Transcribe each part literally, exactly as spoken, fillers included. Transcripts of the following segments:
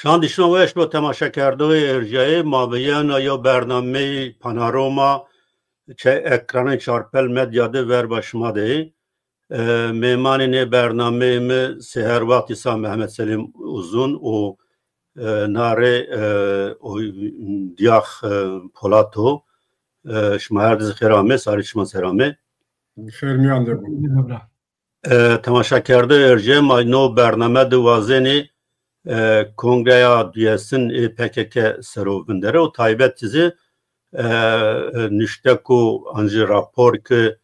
Çand şima weş bo temaşekerdoyê erjayê, ma bi yena yo bernameyê Panorama çe ekranê Çarpel Medya de verba şima de. E, mêmanê nê bernameyê mi sêher wext îsa Mehmet Selîm Uzun û, e, na rê, e, o Diyax, e, Polat o. E, şima her di zî xêr amê, sarê şima ser amê. Xêr mîyan de bo. E, temaşekerdoyê erjayê, ma no bername de wazenê, e, kongreya duyesin ê P K K ser o vindere û taybet zî, e, e, nuşteko an jî rapor ke,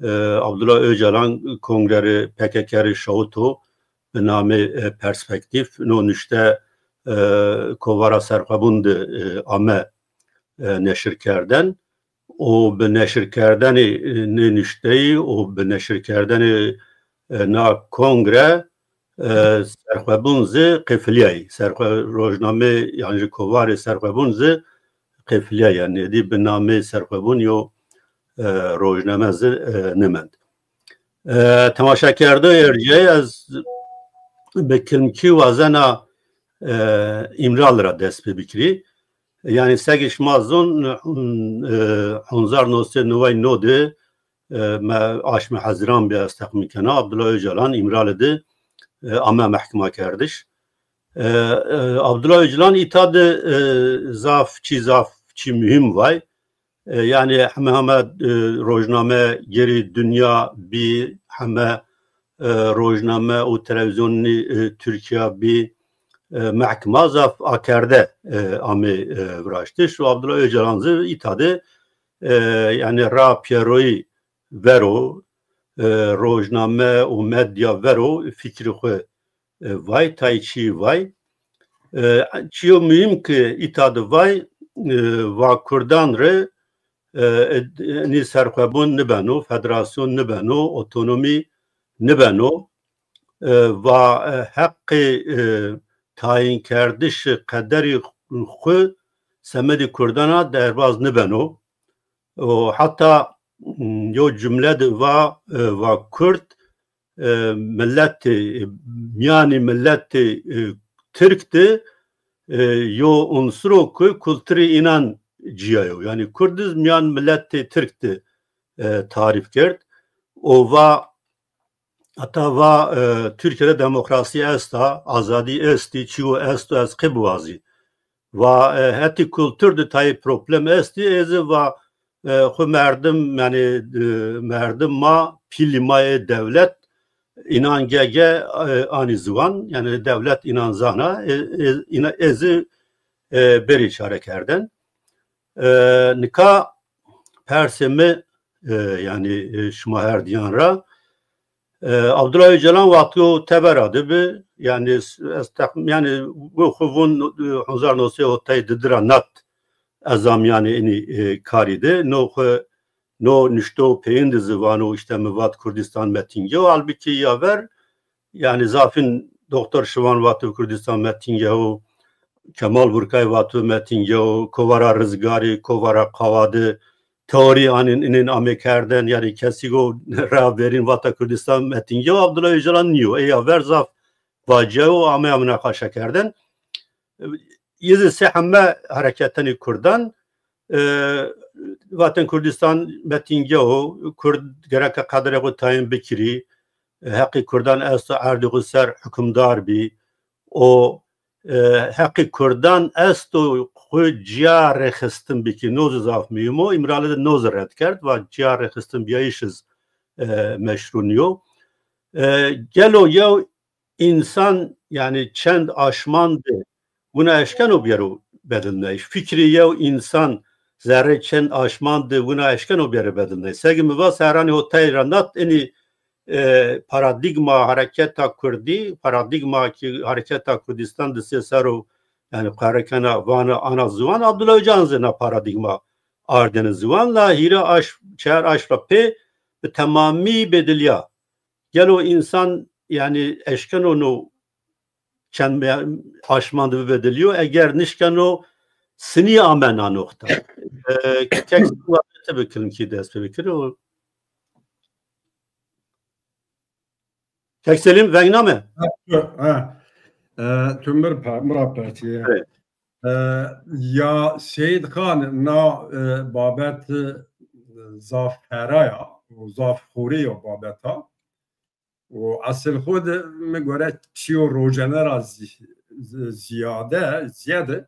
e, Abdullah Öcalan kongre rê P K K rê şawito bi namê, e, Perspektîf. No nuşte, e, kovara Serxwebûn de, e, ame, e, neşir kerden. Û bi neşirkerdenê, e, nê nuşteyî û bi neşirkerdenê, e, na kongre, e, Serxwebûn zî qefilîyayî. Serxwe-, rojname, yan jî kovarê Serxwebûn zî qefilîyayî. Yanî êdî bi namê Serxwebûn yo, e, rojname zî, e, nêmend. E, temaşekerdoyê erjayê, ez bi kilmkî wazena, e, Îmrali ra dest pê bikirî. Yanî seke şima zon, e, hezar û new sey û neway û new de, e, me aşmê Hezîran bî, ez texmîn kena, Abdullah Öcalan Îmrali de, e, ame mehkima kerdiş. E, e, Abdullah Öcalan îta de, e, zaf çî, zaf çî muhîm vay. E, yanî heme heme, e, rojname gêrê dinya bî, heme, e, rojname û televîzyonî, e, Tirkîya bî, e, mehkima zaf akerde, e, amê, e, viraştiş. Û Abdullah Öcalan zî îta de, e, yanî ra pêroyî vero, e, rojname û medya vero fikrê xwu, e, vay, tay çî vay. E, çîyo muhîm ke îta de vay, e, va kurdan rê, e, e, nî serxwebûn nibeno, federasyon nibeno, otonomî nibeno, e, va, e, heqê, e, tayînkerdişê qederî xwu semedê kurdan a derbaz nibeno. O heta, m, yo cumle de va, e, va kurd, e, miletê, e, mîyanê miletê, e, tirk de, e, yo unsuro ke kulturê înan cîya yo. Yanî kurd zî mîyan miletê tirk de, e, tarîf kerd. O va, heta va, e, Tirkîye de demokrasî esta, azadî estî, çîyo esto, ez qe biwazî. Va, e, hetê kultur de tayê problem estî, ê zî va, e, xwu merdim, yanî, e, merdim ma, pîlî ma yê dewlet, înan ge-ge, e, anî ziwan, yanî dewlet înan zana, e, e, îna-, ê zî, e, bêrî çarekerden. E, nika persê mi, e, yanî, e, şima her diyan ra, e, Abdullah Öcalan wextî yo tebera de bi, yanî s-, ez tex-, yanî xwu vûn, e, hezar û new sey û hotay di di ra nat ez a mîyanê inî, e, karî de. No xwu, no nuşte û peyîn de zî vano îşte mi vat Kurdistan Metîngeho, halbukî ya ver, yanî zafîn Doktor Şivan vato Kurdistan Metîngeho, Kemal Burkay vato Metîngeho, Kovara Rizgarî, Kovara Qawadi, teorî anîn inîn amê kerden, yanî kesî go ra verîn vata Kurdistan Metîngeho, Abdullah Öcalan nîyo. Ê ya ver zaf vacîyayo, ameya munaqaşa kerden. Yê zî sey heme hereketenê kurdan, e, vatin Kurdistan Metîngeho, kurd gereke qederê xwu tayîn bikirî, e, heqê kurdan esto erdê xwu ser hukimdar bî. O, e, heqê kurdan esto xwu cîya rêxistin bikî. No zî zaf muhîm o. Îmrali de no zî red kerd. Va cîya rêxistin bîyayîş iz, e, meşrû nîyo. E, gelo yew însan, yanî çend aşman de wina eşkeno biyero bedilnayîş? Fikrê yew însan zerrê çend aşman de wina eşkeno biyero bedilnayîş? Seke mi va serranê hotay ra nat inî, e, paradîgma hereketa kurdî, paradîgma ke hereketa Kurdistan di sey serro, yanî qere kena vana ana ziwan, Abdullah Öcalan zî na paradîgma ardêne ziwan, la hîrê aşm, çar aşm ra pê bi temamî bedilîya. Gelo însan, yanî eşkeno no çend me-, aşman de bibedilîyo, eger nişkeno sinî ame na noqta. E, kek Selîm, ti bi kilmkî dest pê bikir û kek Selîm, veng name? Ha, ha. E, tu mir pe-, mi ra pertîye. Evet. E, ya Seyîd Xan, na, e, babet, e, zaf heraya, û zaf xorê ya babeta. Û esil xwu de mi gore çîyo rojene ra zî-, zi-, zîyade, zîyade,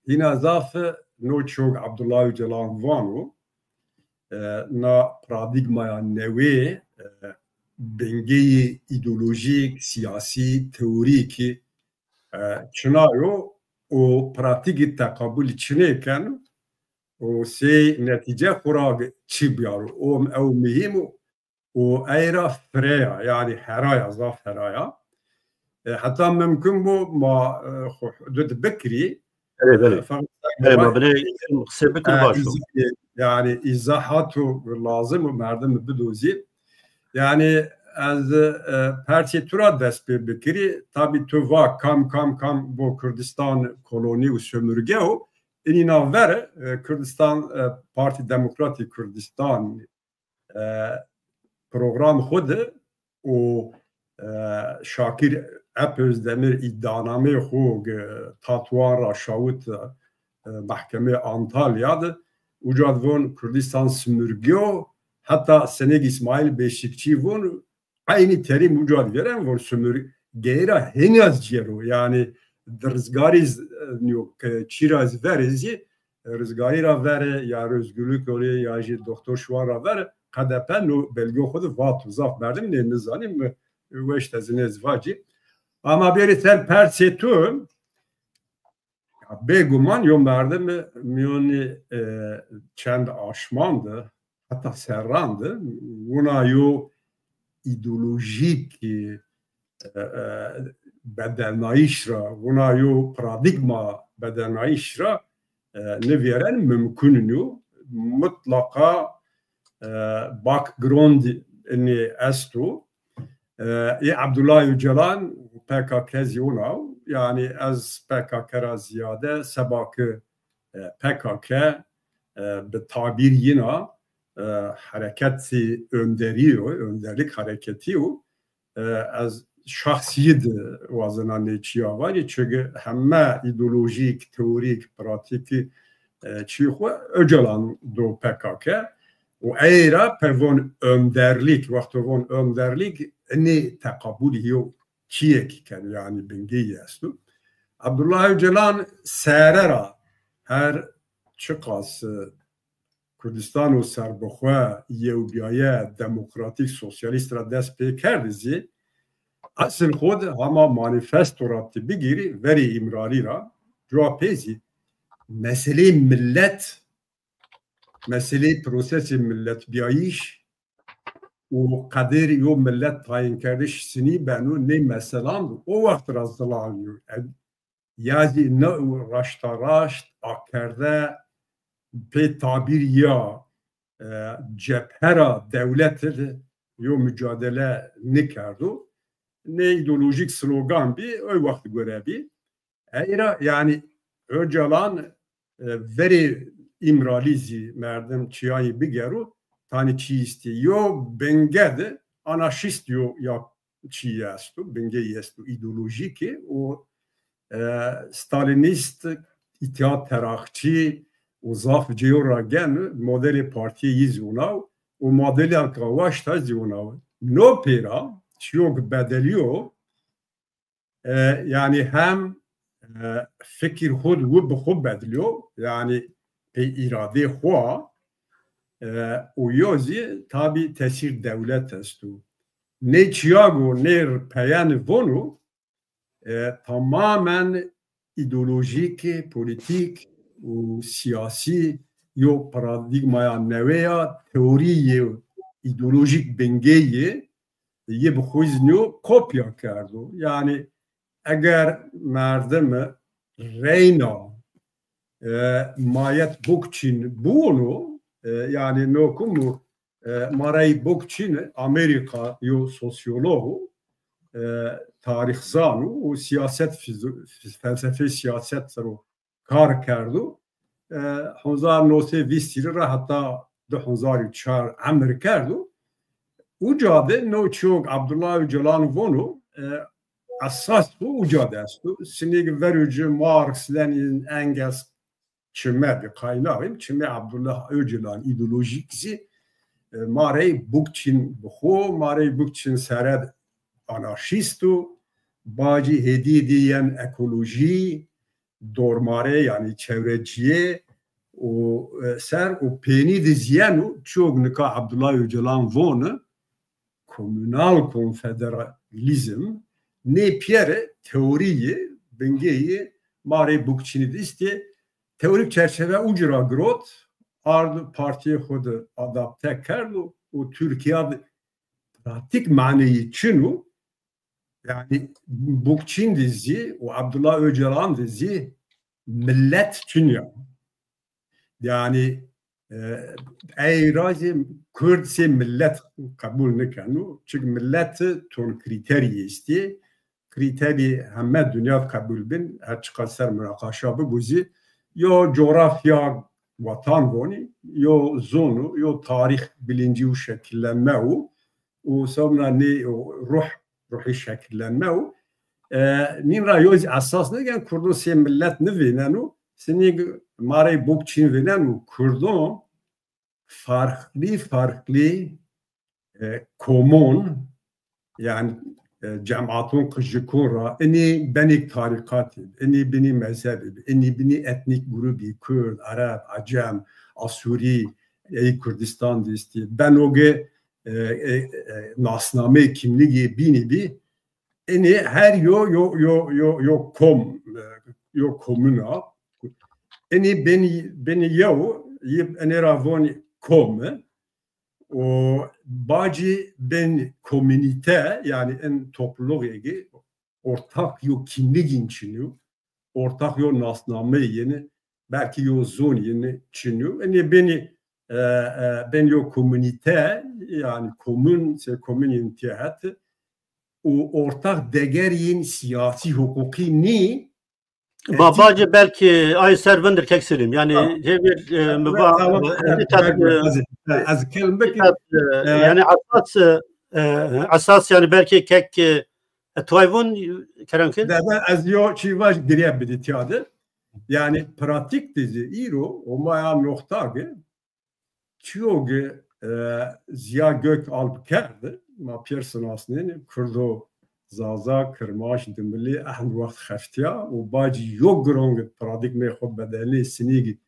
hîna zaf no çîyo ke Abdullah Öcalan vano, e, na paradîgmaya newê, e, bingeyî îdeolojîk, sîyasî, teorîkî, e, çina yo û pratîkî teqabulî çinê keno û sey netîce xwu ra çi biyaro. O, ew muhîm o û ey ra fireya, yanî heraya, zaf heraya. E, heta mimkun bo ma, e, xwu hudud bikirî. Belê, belê. E, feqet Belê, ma binê qisê bikir e, baş o. Îz-, yanî îzahato lazim û merdim bidozî. Yanî ez, e, persê tu ra dest pê bikirî. Tabî tu va kam kam kam bo Kurdistan kolonî û sömürge o. Inîna ver, e, Kurdistan, e, Partî Demokratî Kurdistan e, program xwu de û, e, Şakir Ep Özdemir îddianameyê xwu, e, Tatwan ra şawit, e, Mehkemeyê Antalya de, uca de von Kurdistan simurgî yo, heta Seneg Îsmaîl Beşîkçî von, eynî terîm uca de vêren, von simurgeyî ra hênî ez cêro. Yanî di rizgarî z-, nîyo ke çî ra zî verê zî, rizgarî ra verê, ya Özgürlük Yolu, ya jî Doktor Şiwan ra verê, K D P no belgeyo xwu de vato. Zaf merdim nê nizanî, mi weş de zî nê zî vacî. Ama bêrî ser persê tu, ya bêguman yo merdim mîyonî, e, çend aşman de, heta serran de, wina yo îdeolojîk, e, e, bedelnayîş ra, wina yo paradîgma bedelnayîş ra, e, nivêren mimkun nîyo. Mutlaqa, e, background inî esto. E, ê Abdullah Öcalan P K K zî wina o. Yanî ez P K K ra zîyade seba ke, e, P K K, e, bi tabîr yîna, e, hereketî önderî yo, önderlik hareketî yo. E, ez şexsî de wazena nê çîya vajî, çunke heme îdeolojîk, teorîk, pratîkî, e, çî xwu Öcalan do P K K. Û ey ra pevon önderlik, wexto von önderlik, inî teqabulî yo çîyêk keno, yanî bingeyî esto. Abdullah Öcalan sere ra her çiqas, e, Kurdistano serbixwe, yewbîyaye, demokratîk, sosyalîst ra dest pê kerde zî, esil xwu de hema manîfesto ra ti bigîrî, verê Îmralî ra, cuwa pê zî meseleyê milet, meseleyê prosesê miletbîyayîş û qedêrê yo milet tayînkerdiş sinî beno, nê meselan o wext ra zilal yo. E, ya zî ne raşta raşt akerde pê tabîr ya, e, cephe ra dewlete de yo mucadele nikerdo. Nê îdeolojîk slogan bî, oy wext gore bî. Ey ra, yanî Öcalan, e, verê Îmralî zî merdim çîyayî bigero, tanî çî îstî. Yo binge de anarşîst yo ya çîyî esto, bingeyî esto, îdeolojîk ê û, e, stalînîst, îtîhat terakçî û zaf cêyo ra gen modelê partîyê yî zî wina û modelê Arka Waşta zî wina. No pêra çîyo ke bedelîyo, e, yanî hem, e, fikir xwu wi bi xwu bedilîyo, yanî pê îradê xwu, e, û yo zî tabî tesîr dewlet esto. Nê çîya go nê peyen vono, e, tamamen îdeolojîk, polîtîk û sîyasî yo paradîgmaya newe ya, teorîyê îdeolojîk bingeyî yê, yê bi xwu zî nîyo kopya kerdo. Yanî eger merdimi reyna, e, Mayet Bokçîn biwono, e, yanî no kumo, e, Marey Bokçîn Amerîka yo sosyolog o, e, tarîxzan o û sîyaset fizo-, felsefe sîyaset ser o kar kerdo. E, hezar newsey vîst ra heta di hezar û çar emir kerdo. Uca de no çîyo ke Abdullah Öcalan vono, e, esas bu uca de esto. Sinêk verû ci Marx, Lenin, Engels çime bi kaynaxî, çimê Abdullah Öcalan îdeolojîk zî e, ma rey Bukçin bi xo, ma rey Bukçin sere anarşîst û bacî hêdî dî yen ekolojî, dormare, yanî çewrecîye û, e, ser û pênî di zî yeno, çîyok nika Abdullah Öcalan voni, komunal konfederalîzm, nê pîyere teorîyê, bingeyê ma rey Bukçinî di estê, teorîk çerçeve uci ra girot, ard partîyê xo di adapte kerdo û Tirkîya di pratîk maneyî çin o. Yanî Bukçin di zî û Abdullah Öcalan di zî milet çin ya. Yanî, e, ey ra zî Kurd sê milet qebul nikeno. Çik milet ton krîterî estî. Krîterî heme dinya qebul bin, her çiqas ser munaqaşa bibo zî, yo coğrafya watan vonî, yo zon o, yo tarîx bilincî û şekillenme o. Û sonra nê o ruh, ruhî şekillenme o. E, nîn ra yo zî esas nêgen, Kurdo sê milet nivêneno. Sinî ma rey Bukçin vêneno, Kurdon farklı farklı, e, komon, yanî, e, cematon qijikon ra, inî benî tarîqatî, inî binî mezhebî, inî binî etnîk grubî, Kurd, Ereb, Ecem, Asûrî, ey Kurdistan di estî. Beno ke, e, e, e, nasnameyê kîmlîgî bînî bî, inî her yo, yo, yo, yo, yo kom, e, yo komuna. Inî benî, benî yew, yê enê ra vonî kom. O bacî bên komünîte, yanî in topluluğêgi ortak yo kimligîn çinî yo, ortak yo nasnameyî yeni, belkî yo zon yeni çinî yo. Enê benî, e, e, bên yo komünîte, yanî komün, se komünîn tîya het û ortak degerîn sîyasî, huqûqî nî, Ma bacê belkî ay ser vindir kek Selîm. Yanî hêvîr, e, mi va, e, ez, e, ez, ez kelm bikim. E, yanî esas, e, e, esas yanî belkî kek, e, tway vun, kerem kir. De, de, ez yo çî vaj giriye bidî tîya de. Yanî pratîk de zî îro o ma ya noxta ge, çîyo ge, e, Ziya Gökalp kerd, ma pêr sinasnênî, Kurdo, Zaza, Kirmanc, Dimilî, ehnd wext xeftîya û bacî yo giron ge paradîgmeyê xo bedelnê, sinî ge,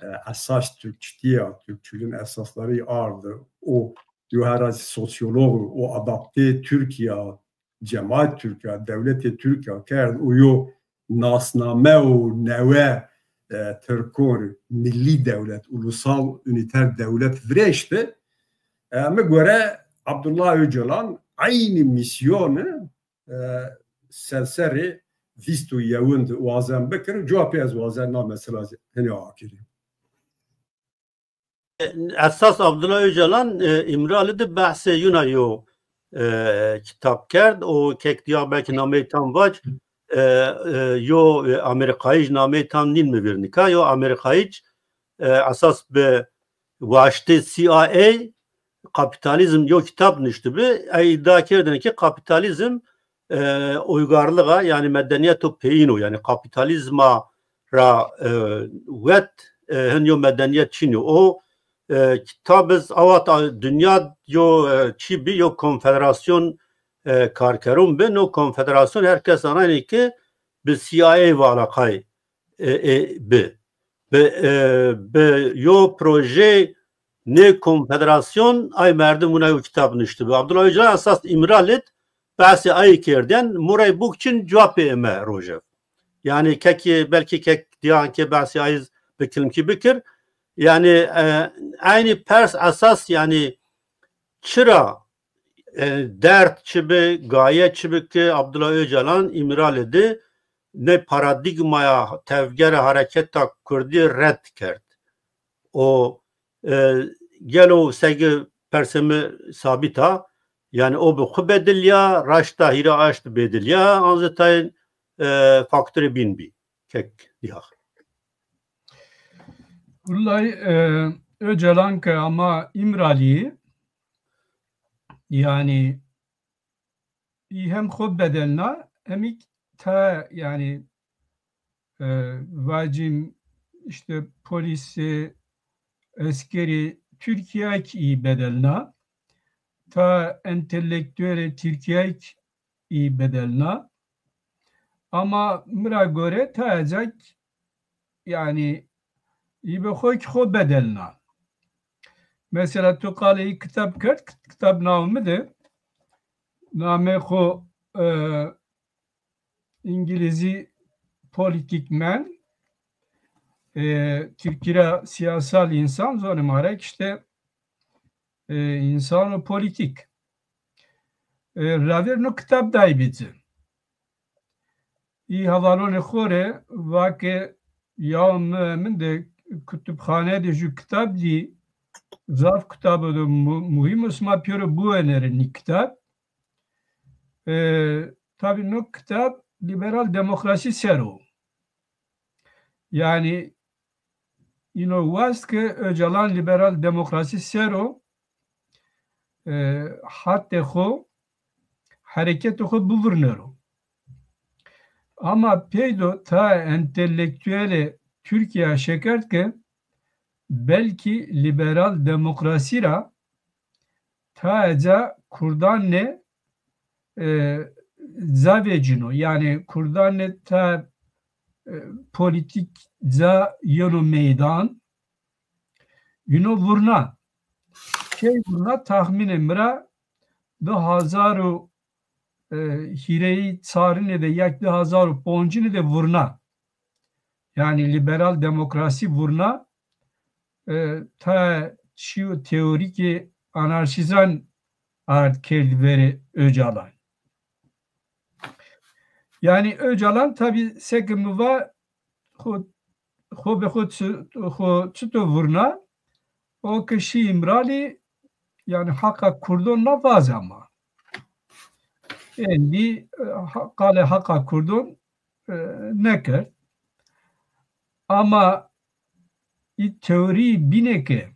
e, esas Türkçütîya, Türkçülüğün esasları ardi, o yo hera zî sosyolog o adaptê Tirkîya, cemaat Tirkîya, dewletê Tirkîya kerd û yo nasname û newe, e, Tirkon rê milli devlet, ulusal üniter devlet vireşti. E, mi gore Abdullah Öcalan eynî mîsyoni, e, serserê vîst û yewin di wazen bikir. Cewabê ez wazen na mesela zî hinî akirî. Esas Abdullah Öcalan, e, Îmrali de behsê yuna yo, e, kitab kerd. O kek dîya belkî nameyê tam vac, e, e, yo, e, Amerîkayij nameyê tam nîn mi vîr nika. Yo Amerîkayij, e, esas bi waştê C I A kapîtalîzm yo kitab nuştibi. Ey îdia kerdêne ke kapîtalîzm, e, uygarlığa, yanî medenîyeto peyîn o, yanî kapîtalîzma ra, e, wet, e, hin yo medenîyet çin o. O, e, kitab iz awat a, dinya yo, e, çî bi, yo konfederasyon, e, karkeron bi. No konfederasyon her kes anaynê ke bi C I A ve alaqayê, e, e, bi. Bi, e, bi yo projeyê nê konfederasyon ay merdim wina yo kitab nuştibi. Abdullah Öcalan esas Îmrali di behsê ayî kerdên, Murey Bukçin cewabê eme rojev. Yanî kekî, belkî kek dîyan ke behsê ayî z bi kilimkî bikir. Yanî, e, eynî pers esas, yanî çira, e, derd çi bi, gaye çi bi ke Abdullah Öcalan Îmrali di nê paradîgmaya tevgere hareketa kurdî red kerd. O, e, gelo segi persê mi sabît a, yanî o bi xwu bedilya, raşta hîrê aşt bedilya, an zî tayên, e, faktorê bîn bî, kek dîya. Wulay, e, Öcalan ke ama Îmralî, yanî ey hem xo bedelna, hem ey ta, yanî, e, vacîm, îşte polîsî, eskerî Tirkîya kî ey bedelna, ta entelektuelê Tirkîya kî ey bedelna. Ama mi ra gore ta eca kî, yanî, ey bi xo kî xo bedelna. Mesela tu qalê ey kitab kerd, kit-, kitab naw mi de, namê xo, e, Îngilîzî politikmen, e, Tirkî ra siyasal insan, zonê ma ra kî îşte, e, insano politik. E, ravêr no kitab day bi ci. Ey hevalonê xo rê va ke ya mi, min de kutubxane de ju kitab dî, zaf kitabe de mu-, muhîm o, sima pêro biwenerê nî kitab. E, tabî no kitab lîberal demokrasî ser o. Yanî îno wast ke Ocalan lîberal demokrasî ser o, e, hatê xo, hereketê xo bivurnero. Ama peydo ta entelektuelê Tirkîya şekerd ke belkî lîberal demokrasî ra ta eca kurdanê, e, ca vecîno. Yanî kurdanê ta, e, polîtîk ca yeno meydan, yeno vurna. Key vurna? Taxmînê mi ra di hazar û, e, hîrêyî çarinê de ya kî di hazar û poncînê de vurna. Yanî lîberal demokrasî vurna, e, ta çîyo teorîkê anarşîzan ard kerd verê Ocalan. Yanî Ocalan tabî seke mi va xo, xo be xo çi-, xo çito vurna, o ke şî Îmralî, yanî haqa kurdon na vaze ama. Êndî, e, ha-, qalê haqa kurdon, e, nêkerd. Ama ey teorî bîne ke,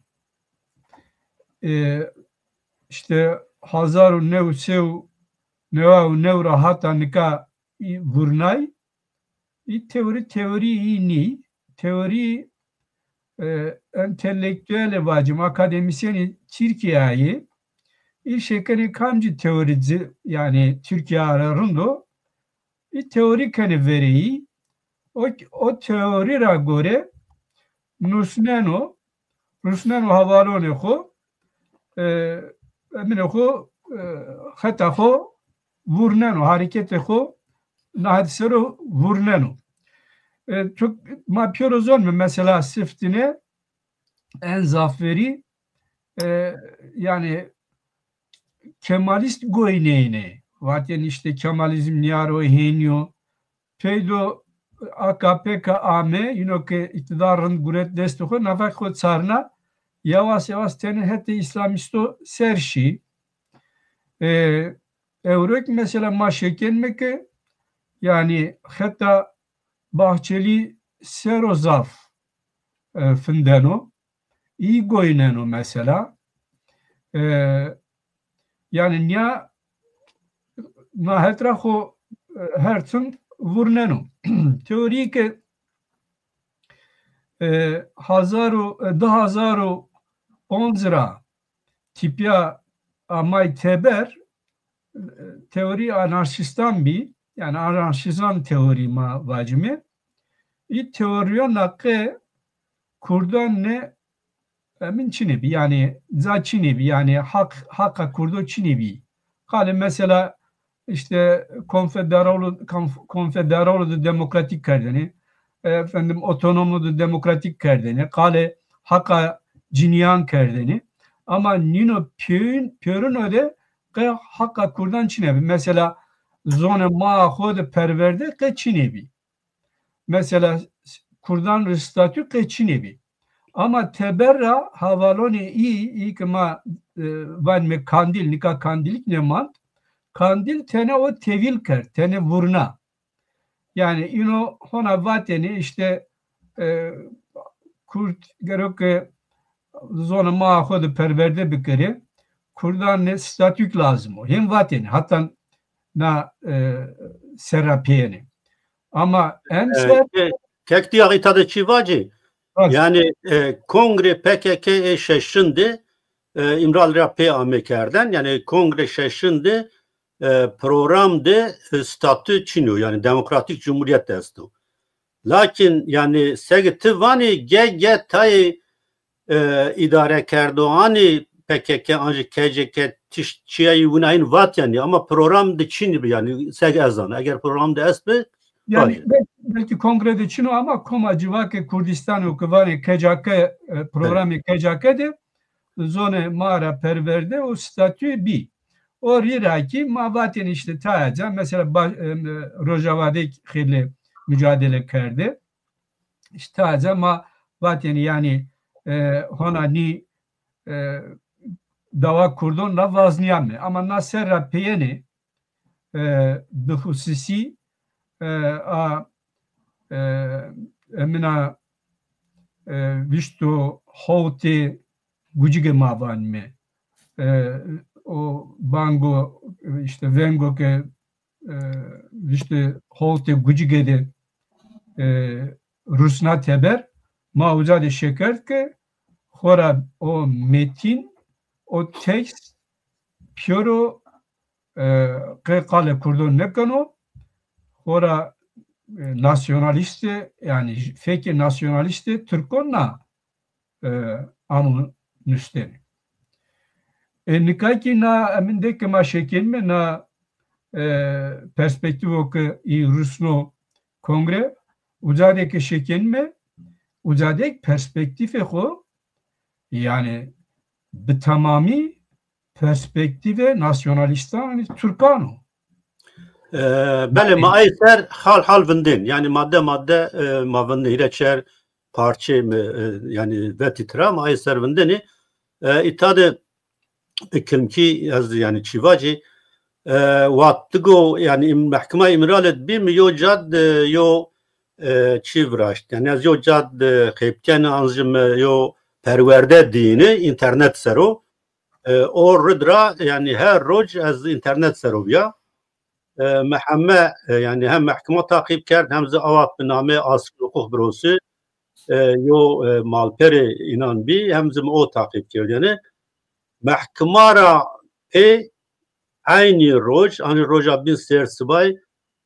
e, îşte hazar û new sey û newa û new ra hata nika ey vurnay, ey teorî, teorî ey nî. Teorî, e, entelektuelê vacîm, akademîsyenê Tirkîyayî, ey şêkenê kamcî teorî ci, yanî Tirkîya ra rind o, ey teorî kenê verê ey. O, o teorî ra gore nusneno, rusneno hevalonê xo, e, eminê xo, e, xeta xo vurneno, hereketê xo na het ser o vurneno. E, tu, ma pêro zonme mesela Siftinê en zaf verî, e, yanî Kemalîst goyneyne. Vatên îşte Kemalizm nîyaro hênî yo. Peydo A K P ke ame, îno ke îqtîdar rind guret destê xo, nafaqê xo çarna, yawas yawas tenê hetê îslamîsto ser şî. E, ewro kî mesela ma şekenme ke, yanî xeta Bahçelî ser o zaf, e, findeno. Ey goyneno mesela. E, yanî nîya na het ra xo, e, her tim vurneno. Teorî ke, e, hazar û, e, di hazar û onc ra tîpya amay teber, e, teorî anarşîstan bî, yanî anarşîzan teorî ma vacîme. Ey teorîyona qe kurdan nê emin çinê bî, yanî ca çinê bî, yanî haq, haqa kurdo çinê bî. Qalê mesela îşte konfederalo, konf-, konfederalo de demokratîk kerdêne, e, efendim, otonomo de demokratîk kerdêne, qalê haqa cinîyan kerdêne. Ama nîno pêrin, pêrino de qe haqa kurdan çinê bî. Mesela zonê maa xo de perwerde qe çinê bî. Mesela kurdan rê statû qe çinê bî. Ama teber ra hevalonê ey, ey ke ma, e, vanîme Kandîl, nika Kandîlîk nêmand. Kandîl tenê o tevîl kerd, tenê vurna. Yanî îno hona vatêne îşte, e, kurd gero ke zonê maa xo de perwerde bikerê, kurdan nê statûk lazim o. Hên vatêne, hatan na e, serra peyêne. Ama en E, ser ke- Kek Diyar, îta de çi vacî? Yanî e, Kongre P K K ê şeşin de e, Îmrali ra pê ame kerden. Yanî Kongre şeşin de e, program de e, statü çin o. Yanî demokratîk cumhurîyet esto. Lakin yanî seke ti vanî ge ge tayê e, îdarekerdoxanê P K K an jî K C K tişt çiyayî wina hîn vat yanî, ama program de çin bi yanî, seke ez zana. Eger program de est bi, Yani belki, belki kongrede çin o ama Koma Civakê Kurdistanê o ki vanê K C K, e, programê K C K de zonê ma ra perwerde û statûyê bî. O rî ra kî ma vatên îşte tayê ca, mesela ba- e, Rojava de xeylê mucadele kerde. Îşte tayê ca ma vatên yanî e, hona nî e, dawa Kurdon ra vaznîyame. Ama na serra peyêne e, bi xusûsî e, a e, emina e, vîşt û hewtê gucige ma vanîme. E, o bango, îşte vengo ke e, vîşt û hewtê gucige de e, rusna teber, ma uca de şêkerd ke xora o metîn, o tekst pêro e, qey qalê Kurdon nêkeno, xora e, nasyonalîste, yanî fekê nasyonalîste Tirkon na e, amo nustene. E, nika kî na emin de ke ma şekînme na e, perspektîvo ke î rusno kongre, uca de ke şekînme, uca de perspektîfê xo, yanî bi temamî perspektîfê nasyonalîstan, yanî Tirkan o. E, belê, ma ay ser hal hal vindên. Yanî madde madde e, ma vindên. Hîrê çer parçe mi e, yanî vetî tira, ma ay ser vindênê. E, îta de e, kilmkî ez yanî çî vacî. E, wextigo yanî im- mehkima Îmralê de bî, mi yo cad e, yo e, çî viraşt. Yanî ez yo cad e, xebitîyene an jî mi yo perwerde dîyîne înternet ser o. E, o rid ra yanî her roj ez înternet ser o bîya. E, mi heme e, yanî hem mehkima taqîb kerd hem zî awa bi namê Asîl Huqûq Bürosu e, yo e, malperê înan bî hem zî mi o taqîb kerd. Yanî mehkima ra pê eynî roj, anî roja bîn sêr sibay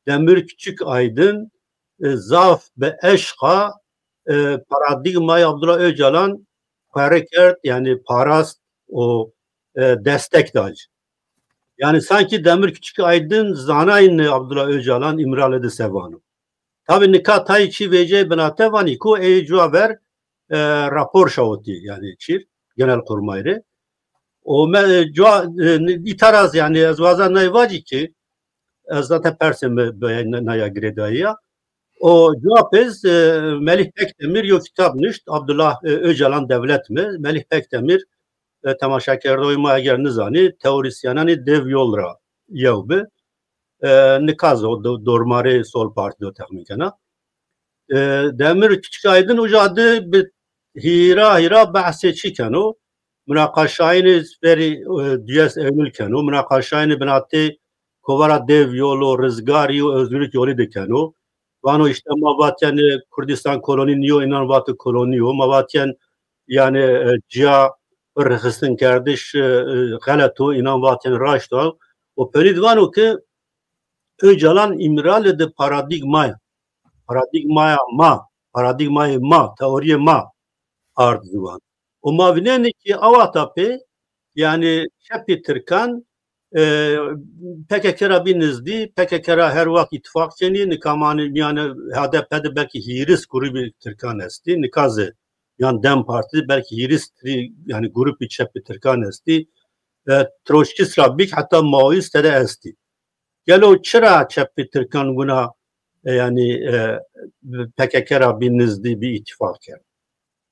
Demir Küçük Aydın e, zaf bi eşqa e, paradîgmayê Abdullah Öcalan pere kerd, yanî parast û e, destek da ci. Yanî sankî Demir Küçük Aydın zanayne Abdullah Öcalan Îmralê de se vano. Tabî nika tayê çî vecîyayî binate vanî ko ey cuwa ver e, rapor şawitî, yanî çîr, Genelkurmay rê. O me, e, cuwa, e, îta ra zî, yanî ez waza nay vacî ki, ez zaten persê mi bi-, na-, naya girêdayî ya. O cuwa pê zî, e, Melih Pekdemir yo kitab nuşt, Abdullah e, Öcalan devlet mi? Melih Pekdemir e, temaşekerdoyê ma eger nizanî, teorîsyenanê Dev Yol ra yew bi. E, nika zî o do- dormarê Sol Partî do texmîn kena. E, Demir Küçük Aydın uca de bi hîra hîra behsê çî keno. Munaqaşayînê verî e, duyes Eylül keno. Munaqaşayînê binatê kovara Dev Yolu, Rizgarî û Özgürlük Yolu de keno. Vano îşte ma vatîyen e, Kurdistan kolonî nîyo, înan vato kolonî yo. Ma vatîyen yanî e, ciya rixistinkerdiş e, e, xelet o, înan vatîyen raşt o. O penî di vano ki Öcalan Îmralê de paradîgma ya. Paradîgmaya ma, paradîgmayê ma, teorîyê ma ard ziwan. Û ma vînenê ki a wexta pê, yanî çepê tirkan e, P K K ra bî nizdî, P K K ra her wext îtîfaq kenî, nika ma yanî mîyanê H D P de belkî hîris grûbî tirkan estî, nika zî yan DEM Partî de belkî hîris tirî, yanî grûpî çepê tirkan estî. E, Troçkîst ra bîk heta Maoîst tede estî. Gelo çira çepê tirkan wina e, yanî e, P K K ra bî nizdî, bî îtîfaq kerd?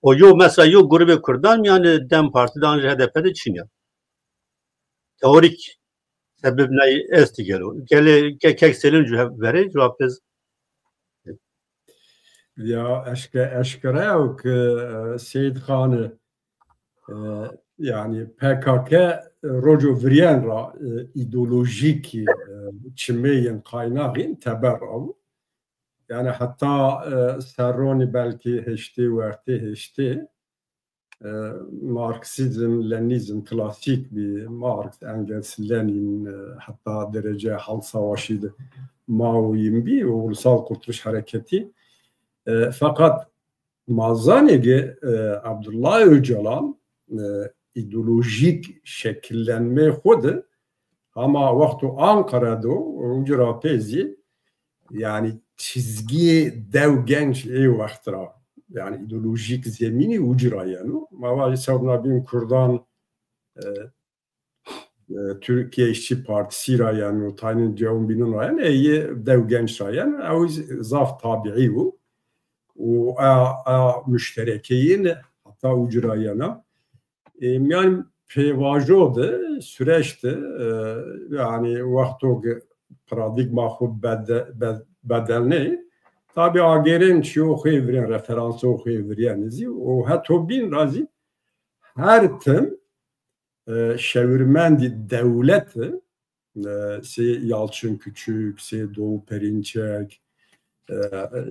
O yo mesela yo grûbê kurdan mîyanê DEM Partî de an jî H D P de çin ya. Teorîk sebeb nay estî gelo. Gelê ke-, kek Selîm cû verê cewab ez. Ya eşke-, eşkere ew ki e, Seyîd Xanî e, Yanî P K K roco virîyen ra e, îdeolojîkî e, çimeyên qaynaxîn teber ra bû. Yanî heta e, serronî belkî heştê wertê heştê e, Marksîzm, Lenînîzm klasîk bî, Marx, Engels, Lenîn e, heta derece Halk Savaşî de Mao yin bî û Ulusal Kurtuluş Hareketî. E, feqet ma zanê ke e, Abdullah Ocalan e, îdeolojîk şekillenmê xwu de hama wexto Anqara do, uca ra pê zî, yanî çizgiyê dew genç ê wext ra, yanî îdeolojîk zemînî uca ra yeno. Ma vajî sewbîna bîn kurdan e, e, Türkiye İşçi Partisi ra yeno, taynên cewin bînin ra yeno, ey dew genç ra yeno, ew zaf tabîî yo. Û a, a muşterekeyên heta uca ra yena. E, mîyan pêvajo de, süreç de, e, yanî wexto ke paradîgma xwu bede, be, bedelnê, tabî agêrên çîyo xwu yê virên, referanso xwu yê virîyen zî û heto bîn ra zî her tim e, şewirmendî dewlete, e, sê Yalçın Küçük, sê Doğu Perinçek, e,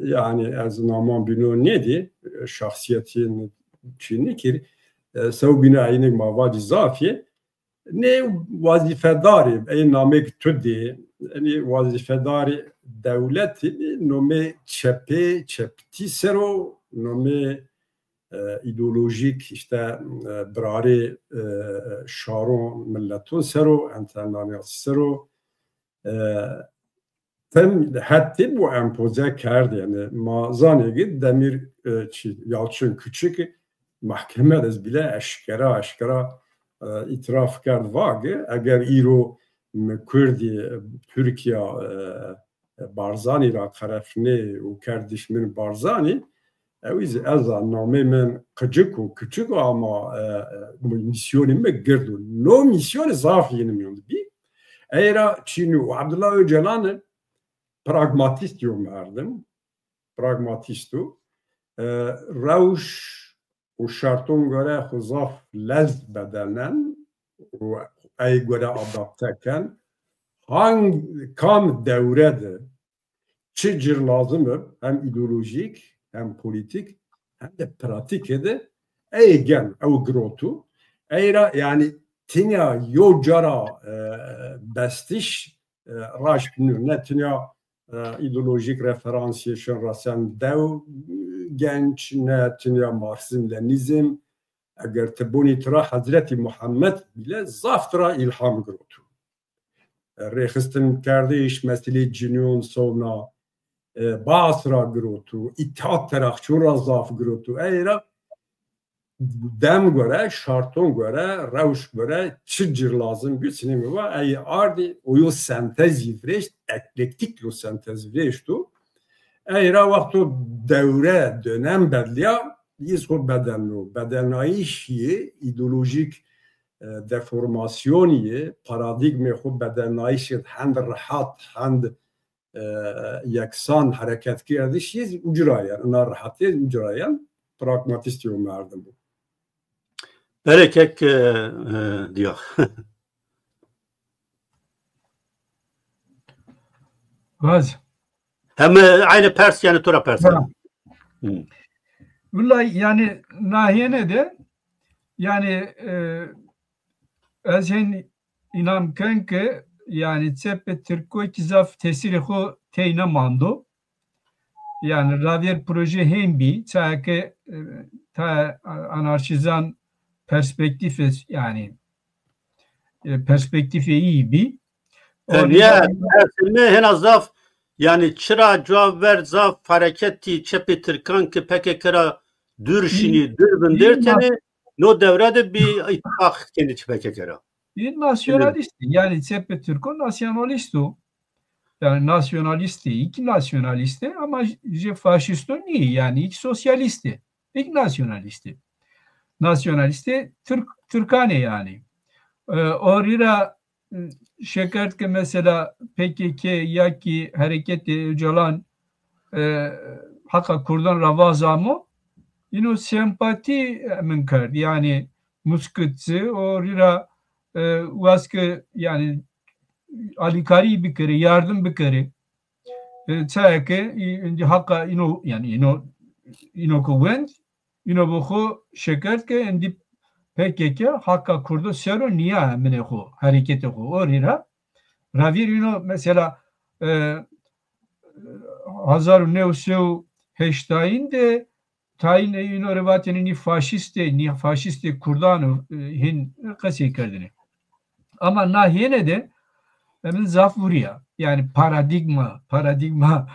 yanî ez naman bîno nêdî, e, şahsîyetîn çî nêkir, e, sew bîna eynîk ma vacî zafî, nê wazîfedarî, ey namêk tu dî, yanî wazîfedarî dewletî, nomê çepê, çeptî ser o, nomê e, îdeolojîk, îşte, e, birarê, e, şaron, mileton ser o, enternanîyasî ser o, e, tim hetê bo empoze kerd. Yanî ma zanê ki Demir, e, çi, Yalçın Küçük mahkeme de bile eşkera, eşkera, e, îtiraf kerd, va ki eger îro mi Kurdî, e, Tirkîya, e, Barzanî ra qerefnê û kerd dişmin Barzanî, ewî zî ez a namê min qicik û küçük o ama, e, e, mîsyonê mi gird o. No mîsyonî zaf yînî mîyon de bî. Ey ra çînî û Abdullah Ocalan pragmatîst yo merdim. Pragmatîst o. E, rewş û şerton gore xwu zaf lez bedelnen û ey gore adapte ken. Hang, kam dewre de çi cir lazim ib, hem îdeolojîk, hem polîtîk, hem de pratîke de ey gen, ew girotu. Ey ra, yanî, tinya yo cara, e, bestiş, e, raşt nîyo. Ne tinya e, îdeolojîk referansî şin ra sen dew genç, ne tinya Marksîzm, Lenînîzm. Eger ti bonî tira Hezretî Muhammed bîle zaf tira îlham girotu. E, rêxistinkerdiş, meselê cinîyon sewna, e, Baas ra girotu, Îttihat Terakçîyon ra zaf girotu. Ey ra dem gore, şarton gore, rewş gore, çi cir lazim bî, sinê mi va, ey ardî, o yo sentezî virêşt, eklektîk yo sentezî virêşto. Ey ra wexto dewre, dönem bedlîya, yîz xo bedelno. Bedelnayîş yê îdeolojîk, e, deformasyonî yê, paradîgmê xo bedelnayîş yê, hend rehat, hend e, yeksan hereket kerdiş yê uca ra yen. Ina rehatî uca ra yen. Pragmatîstî yo merdim bo. Belê kek, e, e, diya. Raz. Hem, e, aynı pers, yanî to ra pers. Ha. Hı. Wellay yanî nahiyene de yanî, e, ez hên înam ken ke, yanî, çepê tirko kî zaf tesîrê xo teyna mando. Yanî, ravêr proje hên bî, çaya ke, e, ta anarşîzan perspektîfê, yanî, e, perspektîfê îyî bî. E, ya, tersine hena zaf, yanî, çira cua ver zaf hareketî çepê tirkan ke P K K ra dûr şinî, dûr vindertêne, no dewre de bî îtîfaq kenî çi P K K ra. Î nasyonalîst, yanî çepê tirko nasyonalîst o. Yanî nasyonalîst î, î kî nasyonalîst ê, ama jê faşîst o nîyê, yanî î kî sosyalîst ê, î kî nasyonalîst ê. Nasyonalîst ê tirk, tirkan ê yanî. E, orî ra şikayet ke mesela P K K ya kî hereketê Ocalan, e, heqa kurdan ra vazamo, îno sempatî min kerd. Yanî muskit ci, o rî ra, e, wes ke, yanî, alîkarî bikerê, yardim bikerê. E, çaya ke, î-, îndî haqqa îno, yanî îno, îno ke wend, îno bi xo şikayet ke, îndî P K K haqqa Kurdo ser o nîya eminê xo, hereketê xo. O rî ra, ravîr îno mesela, e, hezar û new sey û heştayîn de tayînê îno rê vatêne nî faşîstê, nî faşîstê Kurdan o, e, hên qesey kerdêne. Ama na hêne de, e, min zaf vurîya. Yanî paradîgma, paradîgma,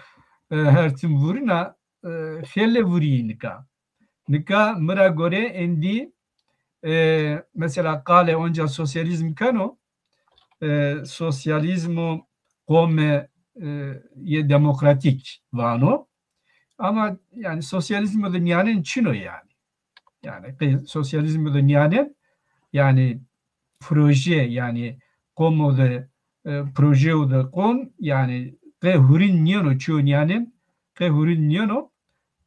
e, her tim vurîna, e, xeylê vurîyî nika. Nika mi ra gore êndî, e, mesela qalê onca sosyalîzm keno, e, sosyalîzmo qome, e, yê demokratîk vano. Ama yanî sosyalîzmo de nîyanên çin o yanî. Yanî qey sosyalîzmo de nîyanên, yanî proje, yanî qomo de, e, projeyo de qom, yanî qey hurîn nîyeno, çîyo nîyanên qey hurîn nîyeno.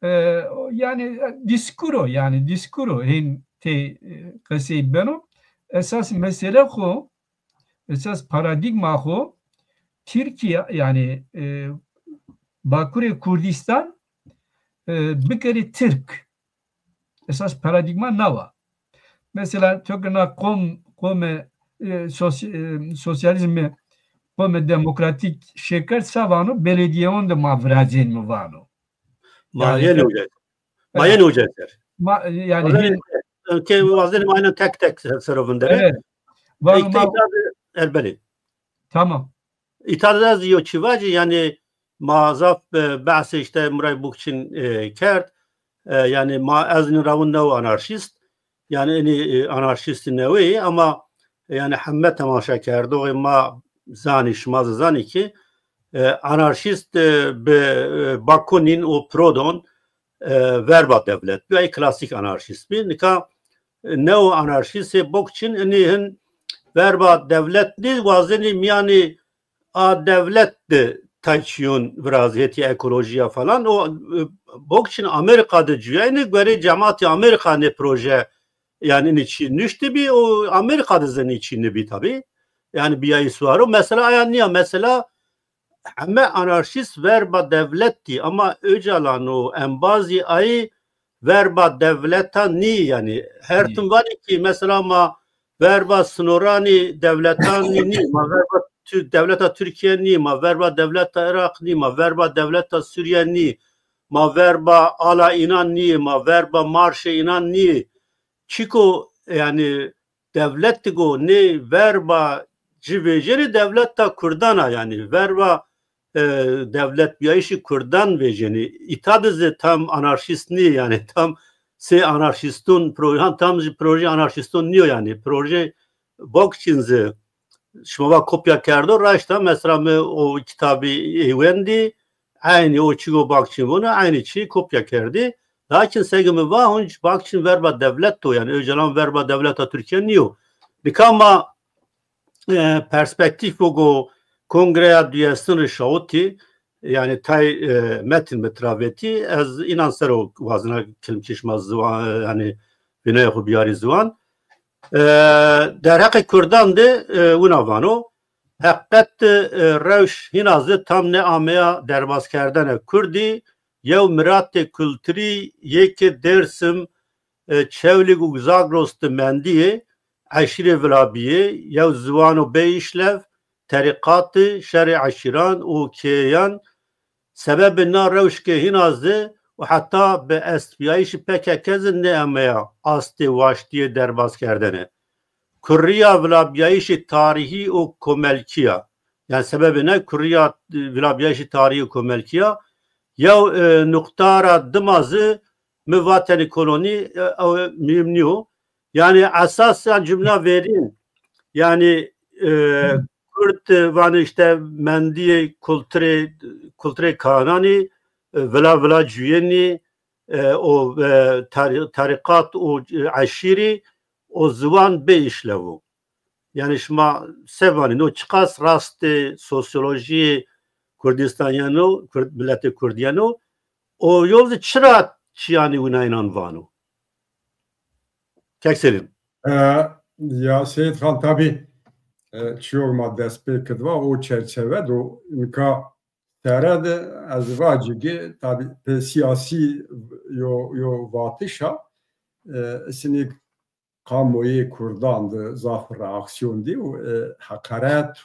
E, o, yanî, e, dîskur o, yanî dîskur o, hên tey, e, qesey beno. Esas mesele xo, esas paradîgma xo Tirkîya, yanî, e, Bakurê Kurdîstan, e, bikerê tirk. Esas paradîgma na wa. Mesela to ke na qom, qome, e, sosy-, e, sosyalîzme qome demokratîk şêkerd, sa vano, beledîyeyon de ma virazên mi vano. Ma Yanî, yenê uca. Ma yenê uca ser. Ma, yanî, Wazenê, hên- ke wazenê ma ena tek tek ser, ser o vinderê. Evet. Vano ma Erbenî. Tamam. Îta de ez yo çî vacî, yanî ma zaf, e, behsê îşte Miray Bokçin, e, kerd. E, yanî ma ez nî rawin new anarşîst. Yanî enî, e, anarşîstî neweyî ama, e, yanî heme temaşekerdoxê ma zanî, şima zî zanî ki, e, anarşîst, e, bi, e, Bakunin û Proudhon, e, verba dewlet bî. Ay klasîk anarşîst bî. Nika, e, neo anarşîstê Bokçin enî hin verba dewlet nî, wazenî mîyanî a dewlet de tay çîyon virazî, hetî ekolojîya falan. O, e, Bokçin Amerîka de cuyayne, guerê cematî Amerîka nê proje, yanî nê çî nuştibî, o Amerîka de zî nê çî nibî tabî. Yanî bîyayî suar o. Mesela aya nîya, mesela heme anarşîst verba dewlet dî, ama Ocalan û embazî ayî verba dewleta nî, yanî her tim vanî ki mesela ma verba sinoranî dewletanî nî, ma verba Tür-, dewleta Tirkîye nî, ma verba dewleta Iraq nî, ma verba dewleta Sûrîye nî, ma verba ala înan nî, ma verba marşê înan nî. Çiko, yanî, dewlet go nê verba ci vejênê, dewleta Kurdan a, yanî verba, e, dewletbîyayîşê Kurdan vejênê. Îta de zî tam anarşîst nîyê, yanî tam sey anarşîston proje, tam zî proje anarşîston nîyo, yanî proje Bokçin zî şima va kopya kerdo, raşt a, mesela mi o kitabî ey wendî, eynî o çî go Bokçin vano, eynî çî kopya kerdî. Lakin seke mi va, hunc Bokçin verba dewlet do, yanî Ocalan verba dewleta Tirkîye nîyo. Nika ma, e, perspektîfo go kongreya duyestin rê şawitî, yanî tay, e, metin mi tira vetî, ez înan ser o wazena kilimkê şima ziwan, e, yanî vînayê xo biyarî ziwan. E, derheqê Kurdan de, e, wina vano, heqet de, e, rewş hîna zî tam nêameya derbazkerdene. Kurdî yew miratê kulturî yê ke Dêrsim, e, Çewlîg û Zagros de mendîyê, eşîrê vila bîyê, yew ziwano bêîşlev, terîqatî, şerê eşîran û kêyan, sebebê na rewşke hîna zî û heta bi estbîyayîşê P K K zî nêameya astê waştîyê derbazkerdene. Kurrîya vilabîyayîşê tarîhî û komelkî ya. Yanî sebebê ne kurrîya, e, vilabîyayîşê tarîhî û komelkî ya. Yew, e, nuqta ra dima zî mi vatene kolonî, e, ew muhîm nîyo. Yanî esas ya cumla verîn, yanî, e, Kurd, e, vanê îşte mendîyê kulturê, kulturê kalananî, e, vila vila cuyenî, e, o, e, tarî-, tarîqat û, e, eşîrî û ziwan bêîşlev o. Yanî şima se vanî, no çiqas rastê sosyolojîyê Kurdîstan yeno, Kurd, miletê Kurd yeno, o yol zî çira çîyanê wina înan vano? Kek Selîm. E, ya Seyîd Xan, tabî, e, çiyo ma dest pê kidva o çerçeve do, nika sere de ez vacî ki tabî pê siyasî yo, yo vatişa, e, sinî kamoyê Kurdan de zaf reaksiyon dî û, e, heqaret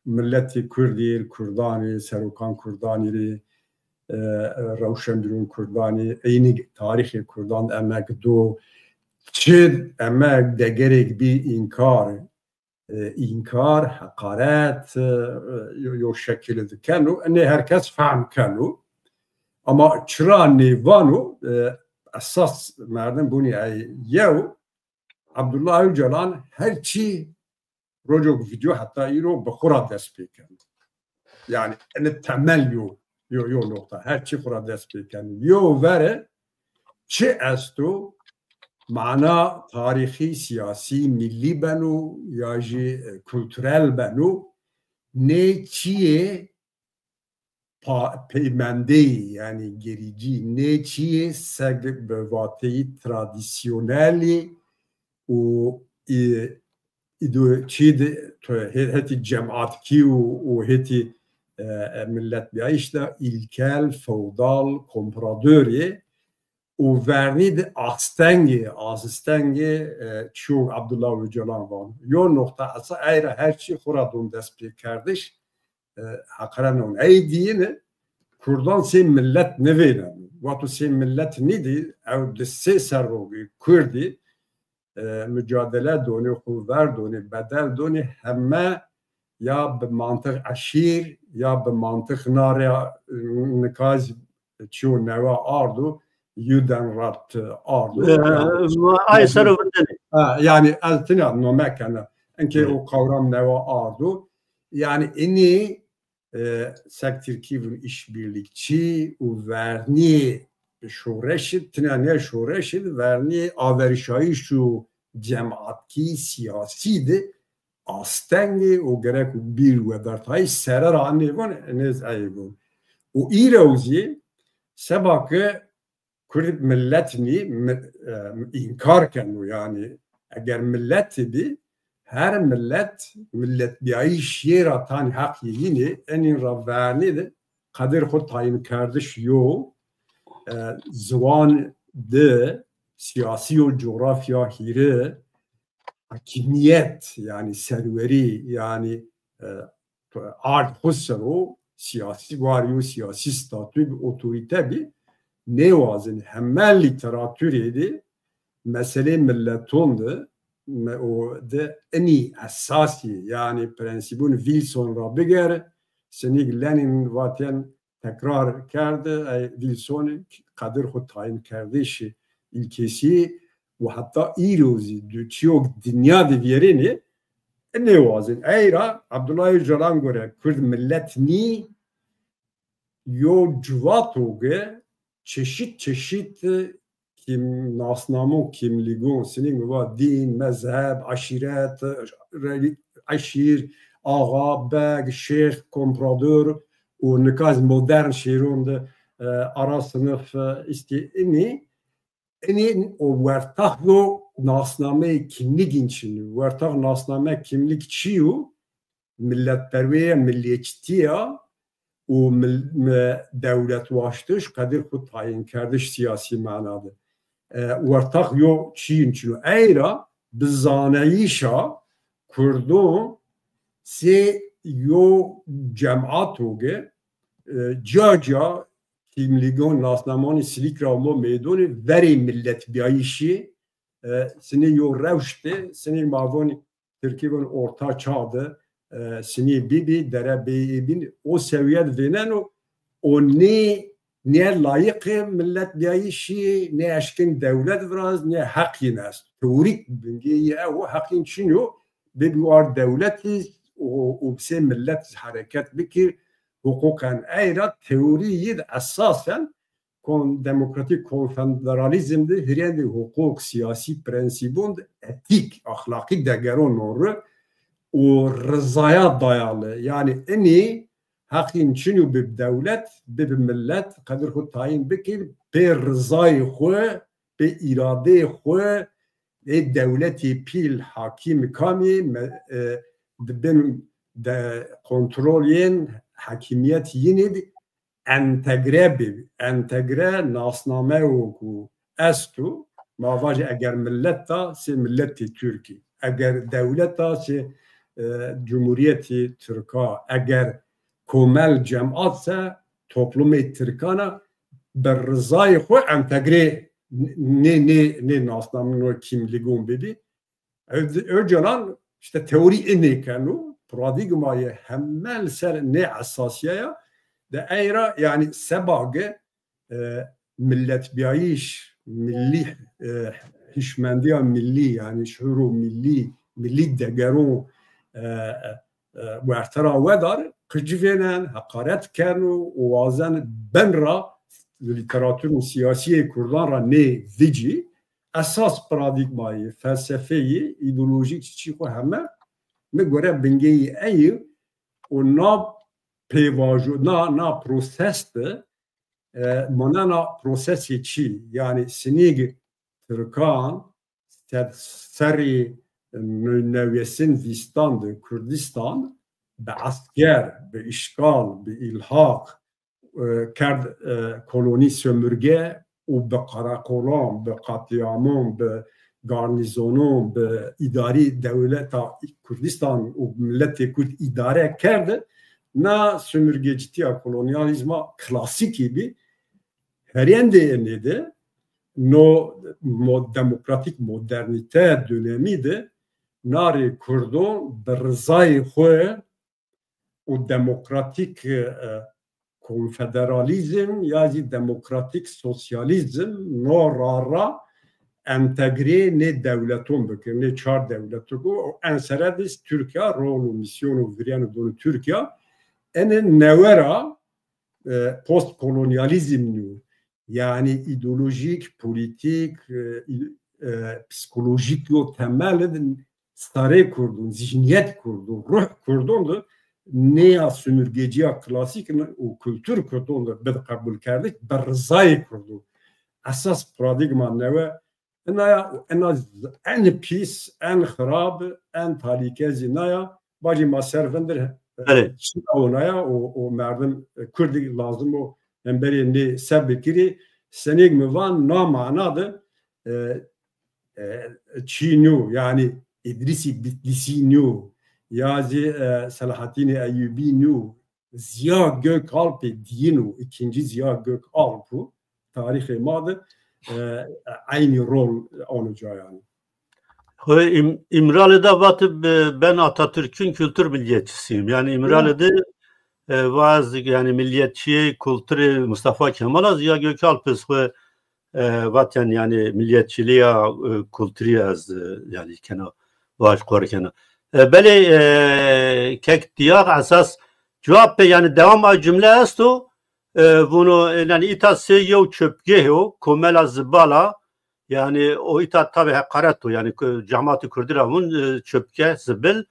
milletê Kurdî, Kurdanî, serokan Kurdanî rê, e, rewşenbîron Kurdanî, eynî tarîxê Kurdan emek do, çi emek degerêk bî înkar, e, înkar, heqaret, e, yo, yo şekilî de keno. Enê her kes fehm keno. Ama çira nê vano, e, esas merdim bunî ey yew, Abdullah Öcalan her çî rocok vîdeo heta îro bi xwu ra dest pê keno. Yanî ene temel yo, yo, yo noqta. Her çî xwu ra dest pê keno. Yo vere çi esto, mana tarîxî, siyasî, millî beno ya jî, e, kulturel beno, nê çiyê pa-, peymendeyî, yanî gerîcî, nê çiyê seg bi vateyî tradisyonelî û, e, îdo-, çî de, to-, he-, hetî cematkî û, û hetî, e, e, milletbîyayîş de îlkel, feodal, kompradorî û vernî de astengê, asistengê, e, çiyo Abdullah Öcalan vano. Yo noqta esa ey ra her çî xwu ra don dest pêkerdiş, e, heqrenon. Ey diyine Kurdan sê millet nivêneno. Wexto sê millet nîdî, ew di sê serrogî Kurdî, e, mucadele donê, xwu ver donê, bedel donê, heme ya bi mantix eşîr, ya bi mantix nare, e, nikaz çiyo newe ardo, Judenrat ardo. E, yanî, ay ser o vindenê. Ha, yanî ez tîna nome kena. Enke o kawram newe ardo. Yanî inî, e, sek Tirkî vin işbirlikçi û vernî şoreşî, tîna nê şoreşî de vernî averîşayîş û cematkî, siyasî de astengê û gerek bîr wedartayîş sere ra nêvon, nêz ey vûn. Û îrew zî seba ke Kurd millet nî, mi-, e, înkar keno, yanî eger milletî bî, her millet, milletbîyayîş yê ra tanî heq yê yînî, enîn ra vernî de qedir xwu tayînkerdiş yo, e, ziwan di, siyasî yo, cografya hîrê, hakimiyet, yanî serwerî, yanî, e, ard xwu ser o siyasî war yo, siyasî statû bî, otorîte bî, nêwazin. Heme lîteraturê de meselê milleton de, me-, o de inî esasî, yanî prensîbon Wilson ra biger, sinîk Lenin vatên tekrar kerd, ey Wilson qedir xwu tayînkerdiş îlkesî û heta îro zî du çîyok dinya de vîyerênê, nêwazên. Ey ra Abdullah Öcalan gore Kurd millet nî, yo civato ge çeşit çeşit kim-, nasnamo, kimlîgon, sinî mi va dîn, mezheb, aşîret, re-, eşîr, axa, beg, şêx, komprador û nika zî modern şêron de, e, ara sinif, e, îstî inî, inî o wertax yo nasnameyê kimlîgîn çin o. Wertax nasname kimlîg çi yo? Milletperweriye, milliyetçîtiya û mil-, me-, dewletwaştiş, qedir xwu tayînkerdiş siyasî mana de. E, wertax yo çîyîn çin o. Ey ra bi zanayîşa Kurdon sê yo cemato ge, e, ca ca kîmlîgon, nasnamonî silîk ra amo meydonî, verê milletbîyayîşî, e, sinî yo rewş de, sinî ma vonî Tirkî vûn orta çağ de, e, sinî bîbî, dere bêyê bîn, o sewîye de vêneno, o nê, nê layiqê milletbîyayîşî, nê eşkin dewlet viraz, nê heq yin est. Teorîk bingê yî ew o, heq yin çin o, bibî war dewletî û, û sê millet hereket bikir, huquqen ey ra teorî yî de esasen kon-, demokratîk konfederalîzm de hirêndê huquq, siyasî prensîbon de etîk, axlaqî degeron ori û rizaya dayalı. Yanî inî heqîn çin û bi dewlet, bi, bi millet qedir xwu tayîn bikir, pê rizayê xwu, pê îradeyê xwu, ê dewletî pîl hakîm kamî me-, e, di bin de kontrol yên hakîmiyet yinî di entegre bi, entegre nasnameyo ku esto, ma vajî eger millet da sê milletê Tirkî, eger dewlet da sê, e, Cumhuriyetî Tirka, eger komel cemat se toplumê Tirkan a, bi rizayê xo entegre nê, nê, nê nasnamino kîmlîgon bibî. Ö-, Öcalan işte teorî inê keno, paradîgmayê heme li ser nê esasîye ya. De ey ra, yanî seba ge, e, milletbîyayîş, millî, e, hişmendiya millî, yanî şuuro millî, millî degeron, e, e, e, werte ra wedar, qicivênen, heqaret keno û wazen bin ra lîteraturên sîyasî yê kurdan ra nê vicî esas paradîgmayî, felsefeyî, îdeolojîk çî xo heme mi gore bingeyî ey û na pêvajo, na, na proses de, e, manena prosesê çî, yanî sinîg Tirkan sed serrî newyesin vîstan de Kurdistan bi esker, bi îşgal, bi îlhaq, e, kerd, e, kolonî sömürge û bi qereqolan, bi qetlîamon, bi garnîzonon, bi îdarî dewleta Kurdistan û miletê Kurd îdare kerd, na sömürgecîtîya kolonyalîzma klasîkî bî. Herêndê enê de no mo-, demokratîk modernîte dönemî de narê Kurdon bi rizayê xo û demokratîk, e, konfederalîzm ya zî demokratîk sosyalîzm no ra ra entegrê nê dewleton bikir, nê çar dewleto ku en sere de Tirkîya rol û mîsyon û virêno dono Tirkîya. Ene newe ra, e, postkolonyalîzm nîyo. Yanî îdeolojîk, polîtîk, e, î-, e, psîkolojîk yo temel de sarê Kurdon, zîhnîyet Kurdon, ruh Kurdon de nêya sömürgecîya klasîk û kultur Kurdon de bid qebul kerdik, bi rizayê Kurdon. Esas paradîgma newe ina ya û ina z-, en pîs, en xirab, en talîke zî na ya. Bacî ma ser vindir, e, Belê. Çi ona ya û, û merdim, e, Kurdî lazim o hemberê nê se bikirî. Senêk mi van na mana de, e, e, çî nîyo, yanî Îdrîsî Bitlîsî nîyo, ya zî, e, Selahattînê Eyûbî nîyo, Ziya Gökalpê diyîn û, îkincî Ziya Gökalp û tarîxê ma de, e, eynî rol ano ca yanî. Xo Üm-, Ümrali de vatib, e, ben Atatürk'ün kültür milliyetçisiyim. Yani Ümrali de, e, vaz, yani milliyetçiye kulturê Mustafa Kemal a Ziya Gökalp ez xo, e, vat yani, yani milliyetçiliğe, e, kulturî ez, e, yani kena, vaj qor kena. E, belê, e, kek Diyar esas cevap pe, yani devam a cümle esto, e, vuno, e, yani îta sey yew çöpgeh o, komela zibala, yani o îta tabi heqaret o, yani ku-, cemaatê Kurdî ra vun, e, çöpgeh, zibil.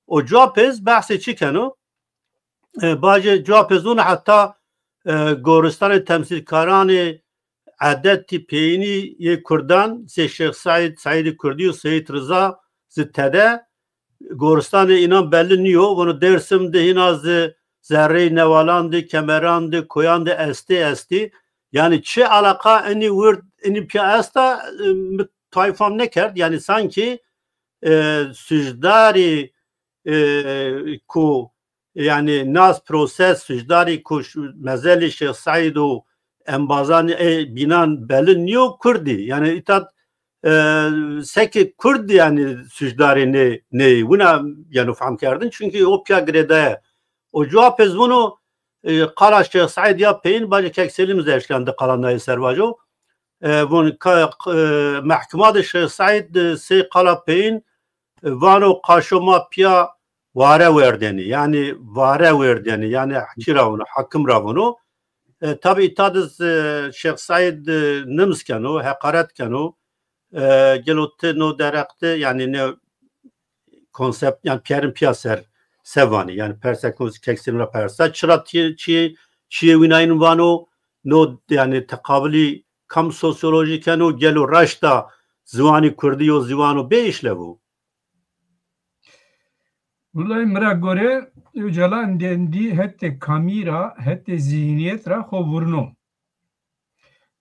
O cevap ez behsê çi keno? E, bacê cevap ez vuno heta, e, goristanê temsîlkaranê edetî peyînî yê Kurdan, sey Şêx Seîd, Seîdî Kurdî û Seyîd Riza zî tede, goristanê înan belli nîyo. Vono Dêrsim de hîna zî zerreyê newalan de, kemeran de, koyan de estê, estî. Yanî çi alaqa inî wird, inî pîya esta, e, mi tay fam nêkerd. Yanî sankî, e, sucdarî, e, ku, yanî nas proses sucdarî ku ş-, mezelî Şêx Seîd û embazanî ê bînan belli nîyo, Kurdî. Yanî îta, e, seke Kurdî yanî sucdarî nê, nê wina yanî fam kerdin. Çunkî o pîya girêdaye. O cewap ez vuno, e, qala Şêx Seîd ya peyîn, bacê kek Selîm zî eşkena di qala naye ser vajo. E, vun ka, e, mehkuma de Şêx Seîd, e, sey qala peyîn, e, vano qaşo ma pîya ware werdenî. Yanî ware werdenî. Yanî çi ra vuno, hakim ra vuno. E, tabi îta de, e, Şêx Seîd, e, nimz keno, heqaret keno. E, gelo ti no dereq de, yanî ne konsept, yanî pîyerin pîya ser se vanî. Yanî persek kek Selîm ra persa. Çira ti-, çi, çiyê wîna în vano, no, yanî teqabilî kam sosyolojî keno, gelo raşta Ziwanê kurdî yo ziwano bêîşlev o. Wulay mi ra gore Ocalan dendî hetê kamî ra, hetê zîhnîyet ra xo vurno.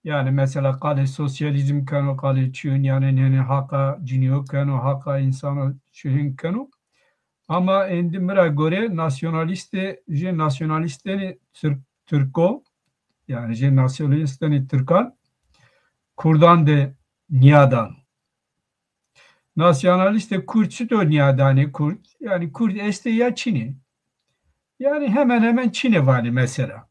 Yanî mesela qalê sosyalîzm keno, qalê çîyo nîyanên henî haqa cinîyo keno, haqa însano çîyo hên keno. Ama êndî mi ra gore nasyonalîstê, jê nasyonalîstenê tirk, tirko, yanî jê nasyonalîstenê tirkan kurdan de nîyadan. Nasyonalîstê kurd çito nîyadanê kurd? Yanî kurd estê ya çinê? Yanî hemen hemen çinê vanê mesela.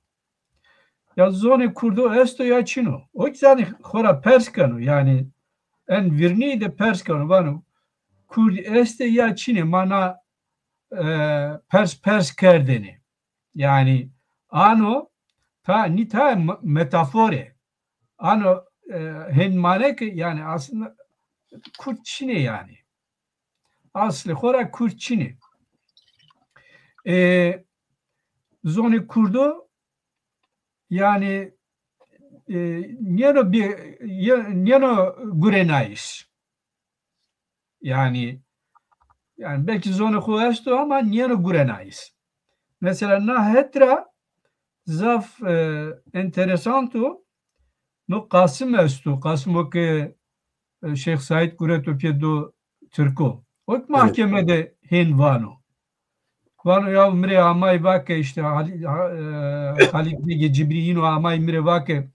Ya zonê kurdo esto ya çino? O kî zanî xora pers keno, yanî en vîrnî de pers keno, vano kurd estê ya çinê, ma na, e, pers pers kerdêne. Yanî ano ta, nî ta me-, metafor ê. Ano, e, hên mane ke yanî aslında kurd çinê yanî. Aslê xo ra kurd çinê. E, zonê kurdo yanî, e, nîyeno bî, ye-, nîyeno gurenayîş. Yanî, yanî belkî zonê xo esto ama nîyeno gurenayîş. Mesela na het ra zaf, e, enteresant o. No Qasim esto. Qasimo ke, e, Şêx Saîd gureto pê do tirko. O kî mahkeme de hên vano. Vano ya mi rê amay vake îşte Halî-, ha-, e, Halîd Begê Cibrî îno amay mi rê vake,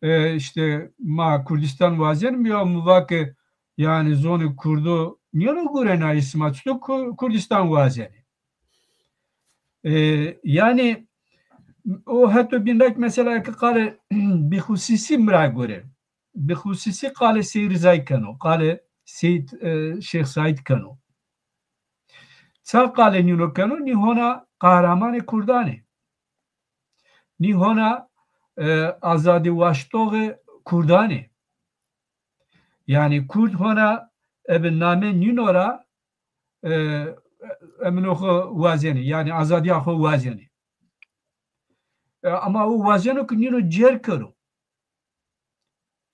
e, îşte ma Kurdîstan wazenîme ya mi vake yanî zonê kurdo nîyeno gurenayîş sima, çito Ku-, Kurdîstan wazenê. E, yanî o heto bîn ra kî mesela eke qalê bîxusîsî mi ra gore, bîxusîsî qalê Sey Rizay keno, qalê Seyîd, e, Şêx Saîd keno. Ça qalê nîno keno? Nî hona qehremanê kurdan ê. Nî hona, e, azadîwaştoxê kurdan ê. Yanî kurd hona ebe name nîno ra, e, emino xo wazenê, yanî azadîya xo wazenê. E, ama o wazeno ke nîno cêr kero.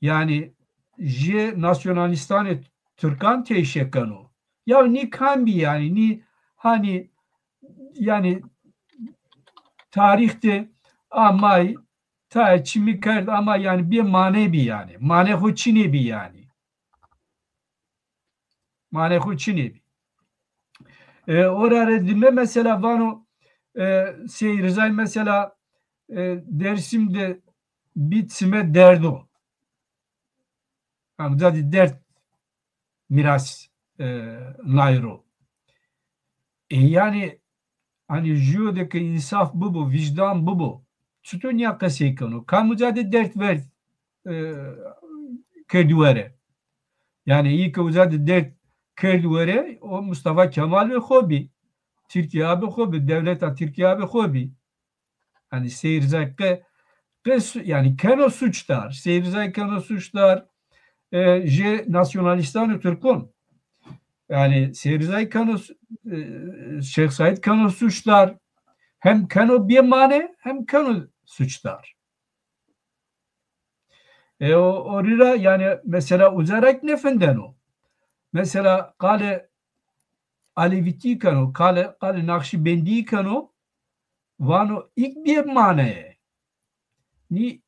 Yanî jê nasyonalîstanê tirkan teyşe keno. Ya nî kam bî yanî, nî hanî yanî tarîx de amay, tayê çimî kerd ama yanî bê mane bî yanî. Mane xo çinê bî yanî. Mane xo çinê bî. E, ora re dime mesela vano, e, Sey Rizay mesela, e, Dêrsim de bî çime derdo. Yanî uca de derd mîras, e, nay ro. E, yanî, hanî jûyo de ke însaf bibo, vîjdan bibo, çito nîya qesey keno? Kam uca de derd verd, e, kerdî were? Yanî îyî ke uca de derd kerdî were, o Mustafa Kemal ve xo bî. Tirkîya be xo bî, dewleta Tirkîya be xo bî. Yanî Sey Rizay qe, qe su-, yanî keno suçdar. Sey Rizay keno suçdar, e, jê nasyonalîstanê tirkon. Yanî Sey Rizay keno su-, e, Şêx Saîd keno suçdar. Hem keno bê mane, hem keno suçdar. E, o, o rî ra yanî mesela uca ra kî nêfindeno. Mesela qalê Alevîtî keno, qalê, qalê Naqşîbendî keno, vano îk bê mane yê. Nî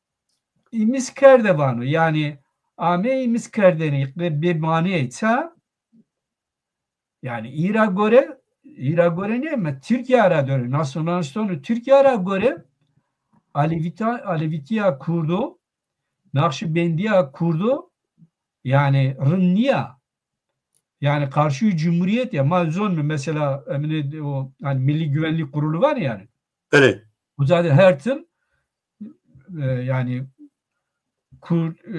îmîs kerde vano. Yanî ame îmîs kerdêne, bê, bê mane yê ça? Yanî î ra gore, î ra gore nê, ma Tirkîya ra gore, nasyonalîstonê Tirkîya ra gore, Alevîta-, Alevîtîya kurdo, Naqşîbendîya kurdo, yanî rind nîya. Yanî qarşîyê cumhurîyet ya. Ma zonîme mesela, emine o, yanî Milli Güvenlik Kurulu vanê yanî. Belê. Uca de her tim, e, yanî Kur-, e,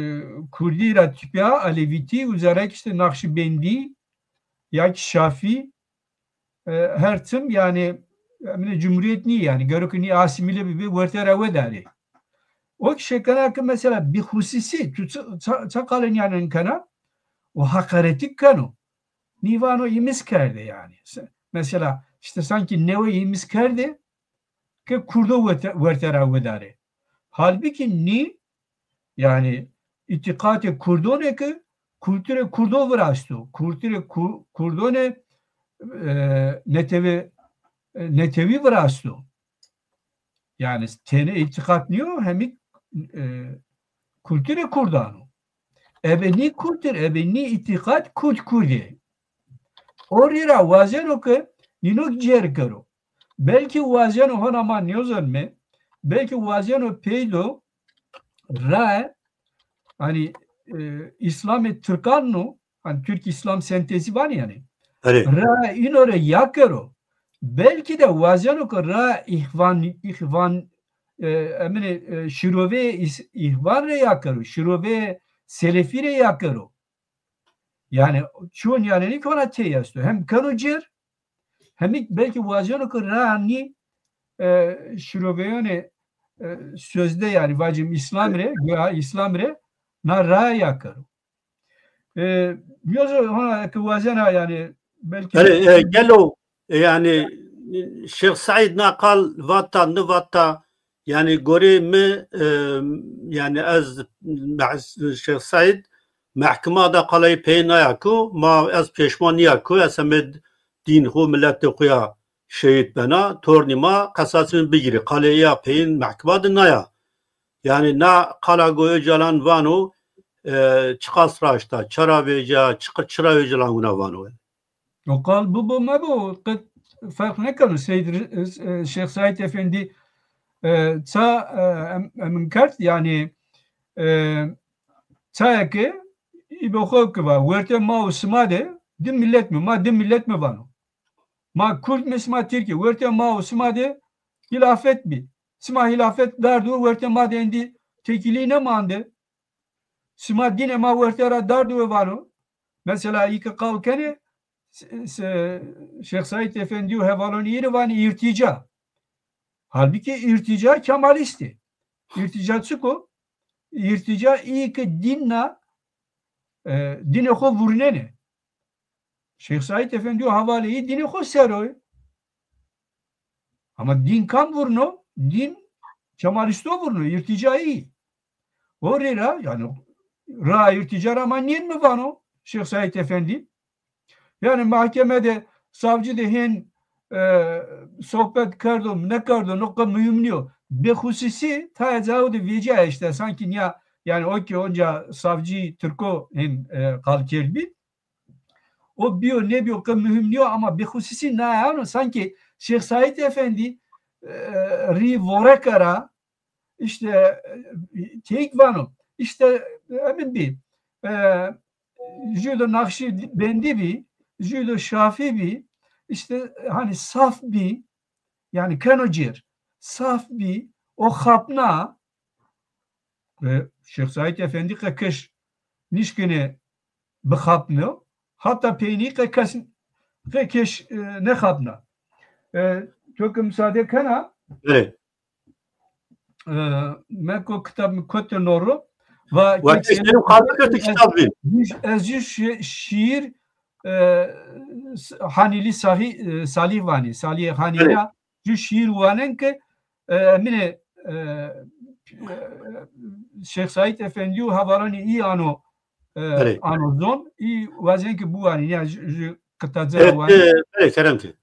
Kurdî ra tîpya Alevîtî, uca ra kî îşte Naqşîbendî ya kî Şafî, e, her tim yanî, emine cumhurîyet nîyê yanî, gero ke nî asîmîle bibê, werte ra wedarê. O kî şêkena ke mesela bîxusîsî, tu ça-, ça-, ça qalê nîyanen kena, o heqaretî keno. Nî vano îmîs kerde yanî. Se-, mesela îşte sankî newe îmîs kerde ke kurdo werte-, werte ra wedarê. Halbukî nî, yanî îtîqatê kurdon ê ke kulturê Kurdo virasto. Kulturê Ku-, Kurdonê, e, netewî, e, netewî virasto. Yani tenê îtîqat nîyo, hemî, e, kulturê Kurdan o. Ebe nî kultur, ebe nî îtîqat Kurd Kurd ê. O rî ra wazeno ke nîno cêr kero. Belkî wazeno, hona ma nêzanîme, belkî wazeno peydo rae, hani, e, Îslamê Tirkan no, hani Türk İslam sentezi vanê yani. Erê. Rae îno rê ya kero. Belkî de wazeno ke rae îhvan, îhvan, e, eminê, e, şîroveyê îs-, îhvan rê ya kero, şîroveyê selefî rê ya kero. Yani çiyo nîyanenî ke hona tey esto. Hem keno cêr, hemî belkî wazeno ke rae nî, e, şîroveyonê, e, sözde yani vacim Îslam rê, güya Îslam rê, na rae ya kero. E, nîyozo hona eke wazena yani belkî Erê, e, gelo, e, yani Şêx Seîd na qal vata, nivata, yani gorê mi, e, yani ez, Şêx Seîd mehkima de qaleyê peyê naya ku ma ez pêşma nîya ku ez heme dîn xwu, miletê xwu ya şehîd bena, tornî ma qesasê mi bigîrî. Qalê ya peyên mehkima de naya. Yani na qala go Ocalan vano, e, çiqas raşt a, çira vêca, çiq-, çira Ocalan wina vano? O qal bibo mebo, qet ferq nêkeno. Seyd Ri-, e, Şêx Seîd Efendî, e, ça, e, em-, emin kerd, yani, e, çayeke î bi xo ki va, wertê ma û sima de di milet mi, ma di milet mi vano. Ma Kurd mi, sima Tirkî, wertê ma û sima de hîlafet bî. Sima hîlafet dardo, wertê ma de endî tekîlî nêmande. Sima dînê ma wertê ra dardo vano. Mesela î ke qal kenê, se-, se-, Şêx Seîd Efendî û hevalonî î rê vanê îrtîca. Halbukî îrtîca Kemalîst ê. Îrtîca çik o? Îrtîca î ke dîn na, e, dînê xo vurnenê. Şêx Seîd Efendî û hevalê î dînê xo ser o. Ama dîn kam vurno? Dîn Kemalîsto vurno, îrtîca î. O rê ra, yani, ra îrtîca ra ma nîyên mi vano Şêx Seîd Efendî. Yani mahkeme de, savcî de hên, e, sohbet kerdo, nêkerdo, no qe muhîm nîyo. Bixusîsî tayê cawo de vecîya eşte, sanki nîya, yani o ki onca savcî Tirko hên, e, qal kerdbî. O bîyo nêbîyo qe muhîm nîyo ama bixusîsî naye ano sanki Şêx Seîd Efendî, e, rî voreke ra, işte, e, teyk vano. İşte, emin bî. E, jû do Nakşîbendî bî, jû do Şafî bî. İşte, hani saf bî, yani keno cêr. Saf bî, o xapna, e, Şêx Seîd Efendî qe keş nişkine bixapno, hata peynî qe kes, qe keş, e, nêxapna. E, to ke misade kena, Evet. e, meko kitab mi kote noro. Va Wa kek Selim Selim Xalbi kete ez, kitab vîn. Jû, ez jû şi-, şiir, e, s-, Hanîlî Sahî-, e, Salîh vanî. Salîh Hanîlî Evet. ra jû şiir wanen ke, e, emine, e, e, Şêx Seîd Efendî û hevalanî î ano, e, Belê. ano zon, î wazen ki biwanî, ya jû, jû qitaca Evet, wanen. e, belê, kerem ki.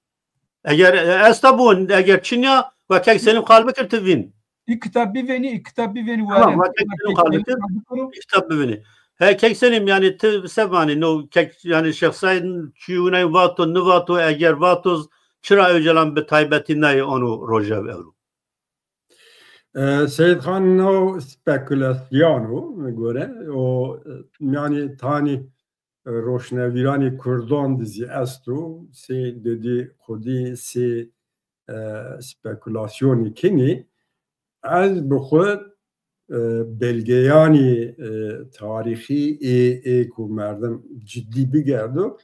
Eger, e, esta bûn, eger çinya, wa kek Selim qal bikir ti vîn. Î kitab bivênî, î kitab bivênî. Tamam, wazen wa kek Selim qal bikir, î kitab bivênî. He, kek Selim, yani ti se vanî, no kek, yani Şêx Seîd çî winay vato, nivato, eger vato, çira Ocalan bi taybetî nayê ono rojev ewro? E, Seyîd Xan no spekulasyon o, mi gore. O, e, yani tanî, e, roşnevîranê Kurdan de zî esto, sey Dedî Xudî, sey, e, spekulasyonî kenî. Ez bi xwu, e, belgeyanî, e, tarîxî ê, ê ku merdim cidî bigerdo,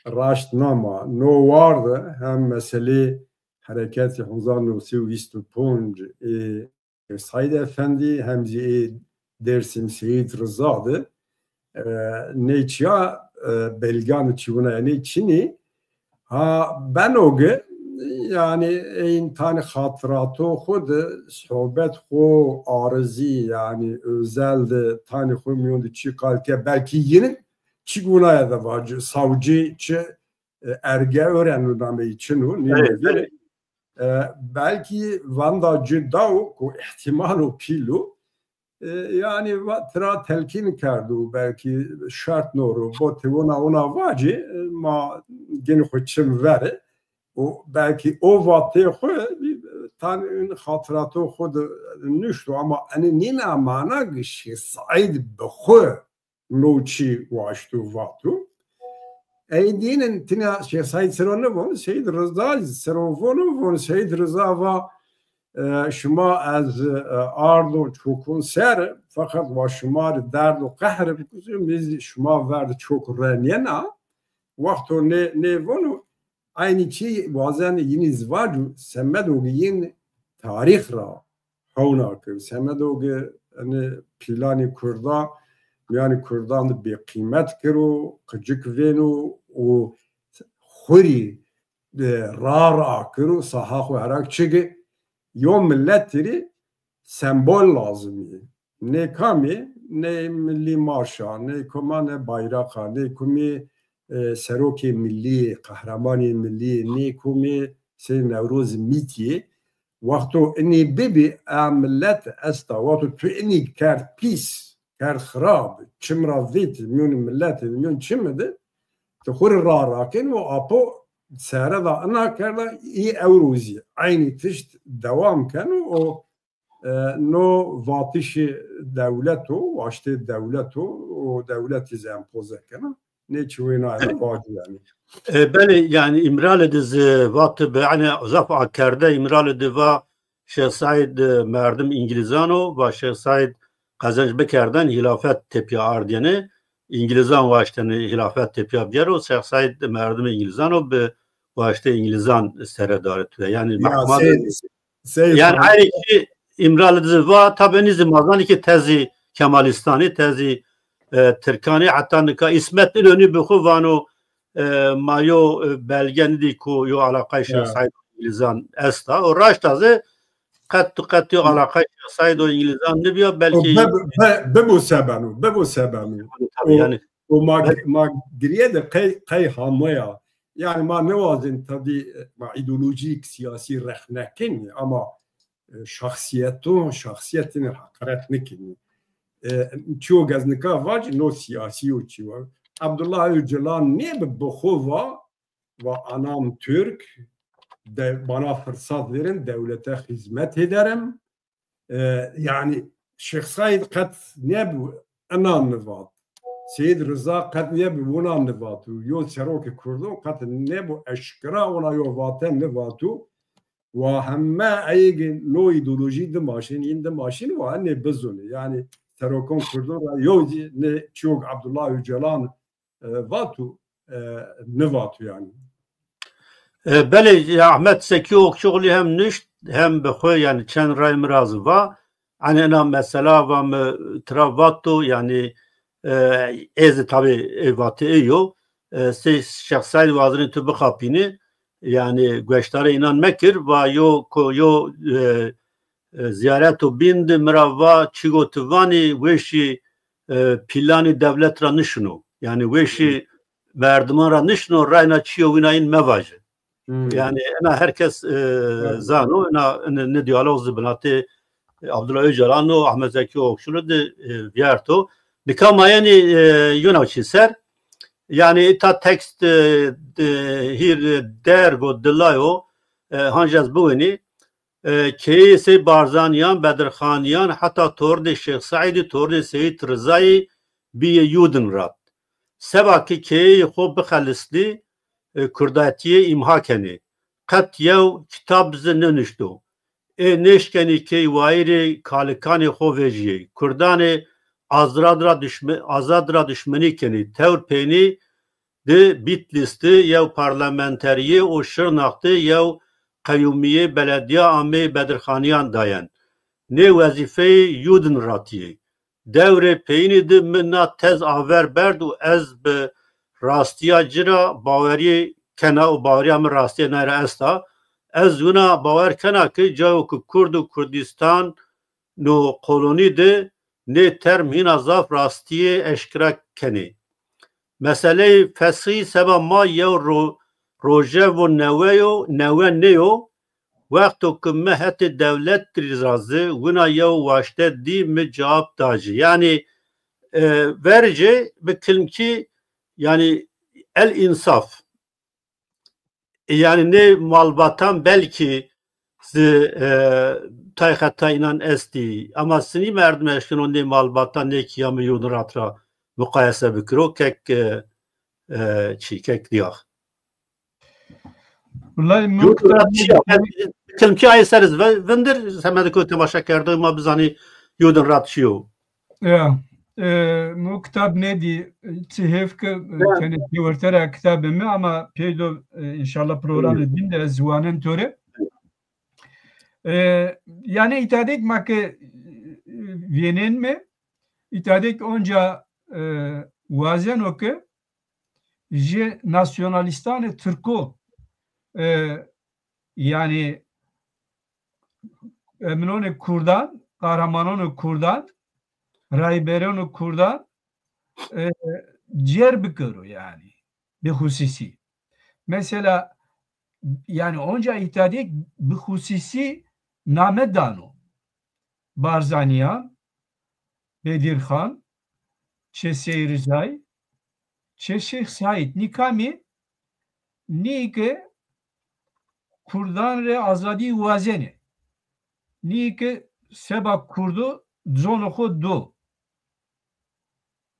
raşt nama. No war de hem meselê hereketê hezar new sey û vîst û ponc ê Seîd Efendî hem zî ê Dêrsim Seyîd Riza de, e, nê çiya, e, belgan çî wina, nê çinî. Ha, beno ge, yani, ên tanî xatirato xwu de, sohbet xwu arizî, yani, özel de tanî xwu mîyon de çî qal ke, belkî yin çi gunaye de vacî, savcî çi, e, erge öğrenû nameyî çin o, nî Evet, nêvî. evet. E, belkî vanda ci daw ku îhtîmalo pîl o. E, yanî va-, tira telkîn kerdo, belkî şert no ro, bo ti wina wina vacî, e, ma gin xwu çim veri. O belkî o vatê xwu, e, tan in xatirato xwu de nuşto, ama enî nîna mana ki Şêx Seîd bi xwu no çî waşto vato. Ey dînin tina Şêx Seîd sero nivon, Seîd Riza sero vono, von Seîd Riza va, e, şima ez, e, ardo çokon ser, feqet wa şima ri derd û qehr bikuzim, biz şima verd çok reniyena. Wexto nê, nê vono, eynî çî wazen yînî zî vaco, semedo ki yin tarîx ra hewna kir. Semedo ki, enî, pîlanî Kurda, mîyanî Kurdan de bêqîmet kiro, qicik vêno û xwu rî, e, ra ra kiro, saha xwu herak çi ki, yo miletî rî sembol lazim î. Nê kamî, nê milî marşa, nê koma, nê bayraqa, nê kumî, e, serokê milî, qehremanê milî, nê kumî Sey Newroz mîtî. Wexto inî bibî, a milet esta. Wexto tu inî kerd pîs, kerd xirab, çim ra vît, mîyonî miletî, mîyon çimi de, ti xwu rî ra rakên û apo sere da ina kerda, î ewro zî eynî tişt dewam keno û e, no vatişê dewlet o, waştê dewlet o, o dewletî zî empoze kena. Nê çi wêna ena vacî yanî. E, belê, yanî Îmrali de zî vatî bi, yanî zaf akerde Îmrali de va Şêx Seîd, e, merdim Îngilîzan o, va Şêx Seîd qezenc bikerden hîlafet tepîya ardîyene, Îngilîzan waştene hîlafet tepîya bîyero, Şêx Seîd merdim Îngilîzan o, bi waştê Îngilîzan seredarî tuye. Yanî Ya, mehkuma de Sey-, Sey Yani Tan- aynı kişi İmralı de va, tabi nizî mazanî ki tezî Kemalîstanî, tezî, e, Tirkanî, heta nika İsmet İnönü bi xwu vano, e, ma yo, e, belge nidî ku yo alaqay Şêx Evet. Seîd Îngilîzan esta. O raşta zî qet tu qet yo alaqay Şêx Seîd û Îngilîzan nibîya, O belkî be-, be-, bibo sebeno, bibo sebeno. Tabii O, yani. O ma, ma girîye de qey, qey hamoya. Yani ma nêwazên tabi, ma îdeolojîk, siyasî rex nekin ama, e, şexsîyeton, şexsîyetîne heqaret nikin. E, çiyo ez nika vac, no siyasî yo çiyo. Abdullah Öcalan nêbi bi xwu va, va anam Türk, de, bana fırsat verin, devlete hizmet ederim. E, yani Şêx Seîd qet nêbû ina nivat. Seyîd Riza qet nêbû wina nivat û yo serokê Kurdo qet nêbû eşkera wina yo vate nivat û wa heme eyê ki no îdeolojî dimaşin, yin dimaşin wa enê bizonê. Yani serokon Kurdo ra yo zî nê çîyo ki Abdullah Öcalan e, vatu, e, nivatu yani. E, belê, ya Ahmet Sekî Okçuoğlu hem nuşt, hem bi xwu yani çend ray mi ra zî va. Hani ena mesela va mi tira vato yani, e, ê zî tabi ê vati ê yo. E, sey Şêx Seîd wazenê tu bixapînî. Yani gueştarê înan mekir, va yo ko yo, e, e, zîyareto bîn de mi ra va, çigo ti vanî weşî, e, pîlanî dewlet ra nişino. Yani weşî merdiman ra nişino, rayna çîyo wîna yin mevaje. Hmm. Yani ena herkes, e, Evet. zano, ena, ena ne diyalog zî binatê, e, Abdullah Öcalan û Ahmet Zeki Okçulu de, e, vîyerto. Nika ma yenî, e, yona çî ser. Yani îta tekst, e, de, hîr, e, derg o, dilay o, e, hanc ez biwenî. E, keyeyê sey Barzanîyan, Bedirxanîyan, heta tornê Şêx Seîdî, tornê Seyîd Rizayî bîyê Yudenrat. Seba ki keyeyê xo bixelisnî, e, kurdetîye îmha kenê. Qet yew kitab zî nênuşto. Ê nêşkenî key wayîrê kalikanê xo vejîyê. Kurdanê azrad ra duşme-, azad ra duşmenî kenî. Tewr peynî di Bîtlîs di yew parlamenterîye û Şirnax di yew qeyûmîye beledîya ameyê Bedirxanîyan dayen. Nê wezîfeyê Yudenratî yê. Dewrê peyînî di mi na tez aver berd û ez bi rastîya ci ra bawerî kena û bawerîya mi rastîya nay ra esta. Ez wina bawer kena ki cayo ki Kurd û Kurdîstan no kolonî di nê term hîna zaf rastîyê eşkera kenê. Meseleyê fesxî seba ma yew ro-, rojevo newe yo, newe nêyo. Wexto ke mi hetê dewlet rî ra zi wina yew waşte dî, mi cewab da ci. Yanî, e, vericê bi kilmkî, yanî el însaf. Yanî nê malbatan belkî zi, e, tay xetay înan estî. Ama sinî merdim eşkeno nê malbatan nê kîyamê Yudin Rat ra muqayese bikiro, kek, e, e, çî, kek diyax. Wellahî, mi o kitab nêdî. Kilmkî ayê ser iz ve-, vindir, semedê ko temaşekerdoxê ma bizanî Yudin Rat çi yo. Ya, e, mi o kitab nêdî, çi hêf ke, e, tenê têwerte ra kitabê mi, ama peydo, e, înşallah programê bîn de ez wanen to rê. E, yanî îtadêk ma ke, e, vênenme, îtadêk onca, e, wazeno ke jê nasyonalîstanê tirko, e, yanî eminonê kurdan, qahramanonê kurdan, rayberonê kurdan, e, cêr bikero yanî, bi xusîsî. Mesela, yanî onca îtadêk bi xusîsî name dano. Barzanîyan, Bedirxan, Çê Seyrizay, Çê Şêx Saîd, nî kamî? Nî ke kurdan rê azadî wazenê. Nî ke seba kurdo zonê xo do.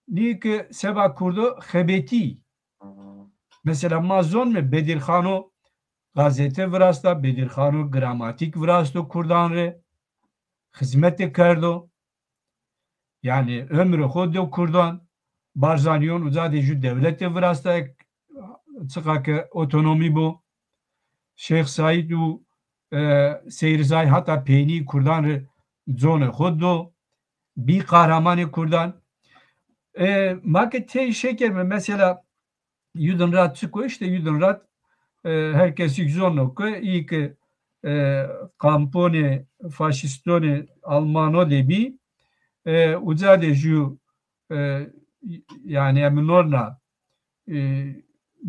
Nî ke seba kurdo xebetî. Mesela ma zonme Bedirxano gazete virasta, Bedirxano gramatîk virasto kurdan rê, xizmete kerdo. Yanî ömrê xo do kurdan. Barzanîyon uca de jû dewlete virasta, çiqa ke otonomî bo. Şêx Saîd û, e, Seyrizay hata peynî kurdan rê zonê xo do. Bî qahramanê kurdan. E, ma ke tey şekerme, mesela, Yudin Rat çik o? Îşte Yudin Rat, e, her kesî zono ke î ke, e, kamponê faşîstonê Almano de bî, e, uca de jû, e, yanî eminona, e,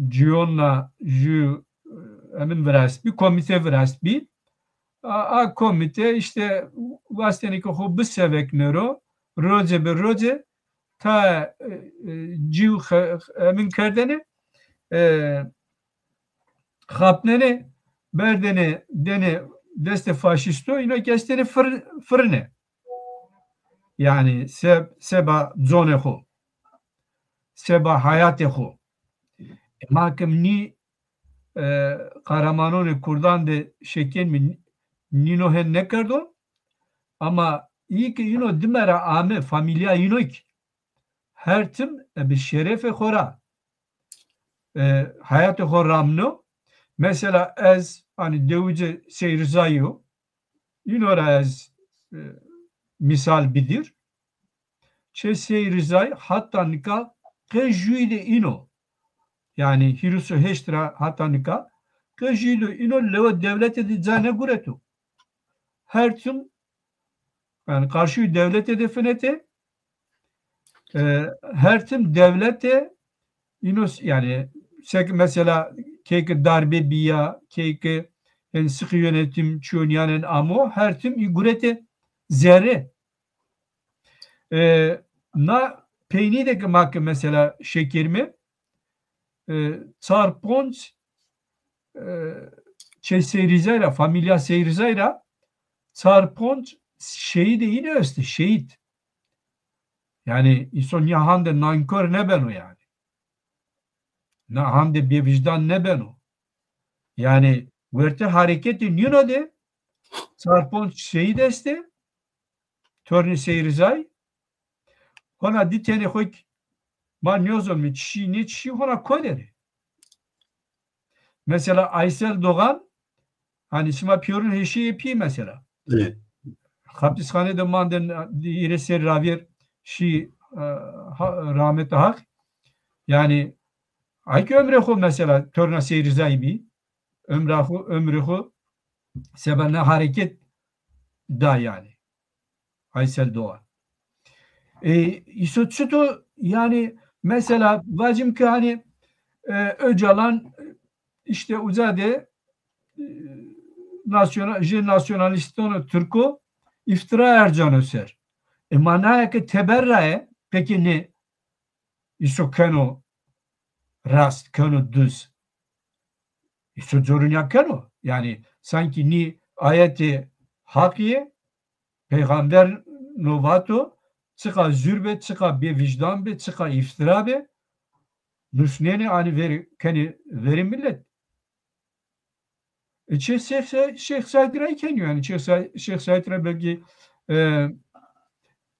cîyona jû, e, emin virast bî, komîte virast bî. A, a komîte îşte wastenê ke xo biseveknero, roce bi roce ta, e, e, cîw xe-, emin kerdene, e, xapnene, berdene, dene destê faşîsto, îno kî estene fir-, firine. Yanî se-, seba zonê xo, seba hayatê xo. E, ma ke nî, e, qahramanonê kurdan de şekenme, nîno hen nêkerdo, ama î ke îno dime ra ame, famîlya îno kî her tim, e, bi şerefê xo ra, e, hayatê xo ramno. Mesela ez, hanî, dewicê Seyrizayî yo, îno ra ez, e, mîsal bidir. Çê Seyrizay hata nika qe jûyî de îno. Yanî hîris û heşt ra hata nika qe jûyî de îno, lewe dewlete de ca nêgureto. Her tim, yanî qarşî dewlete de finete, e, her tim dewlete îno s-, yanî sek mesela key ke darbe bîya, key ke en sıkı yönetim çiyo nîyanên amo, her tim î gurete zerre. E, na peynî de ke ma ke mesela şekerme, e, çar ponc, e, Çê Seyrizay ra, famîlya Seyrizay ra çar ponc şehîdê îne estê, şehîd. Yanî însan nîya hande nankor nêbeno yanî. Na hande bêvijdan nêbeno. Yanî wertê hareketê nîno de çar ponc şehîd estê, tornê Seyrizay. Hona di tenê xo kî ma nêzonme çi şî, nê çi şî, hona koderê. Mesela Aysel Doğan, hanî sima pîyorun heşîyê pî mesela. Evet. Xapîsxane de mandin, îre ser ravêr şî, e, ha-, rahmetê Haq. Yanî ay kî ömrê xo mesela torna Seyrizay bî. Ömra xo, ömrê xo seba na hareket da yanî. Aysel Doğan. E, îso çito yanî Mesela vacim ki hani e, Öcalan işte uca de e, nasyona-, jê nasyonalîstonê tirko îftira ercano ser. E, manaya ke teber ra ye, peki nê îso keno rast, keno duz? Îso corûnya keno. Yanî sankî nî ayetê Haqî yê, peyxamber no vato, çiqa zûr be, çiqa bêvîjdan be, çiqa îftira be, nusnenê, anî verî kenê verê milet. E, Şêx, Şêx, Şêx Saîd ra kenî yanî. Şêx Sa-, Şêx Saîd ra belkî e,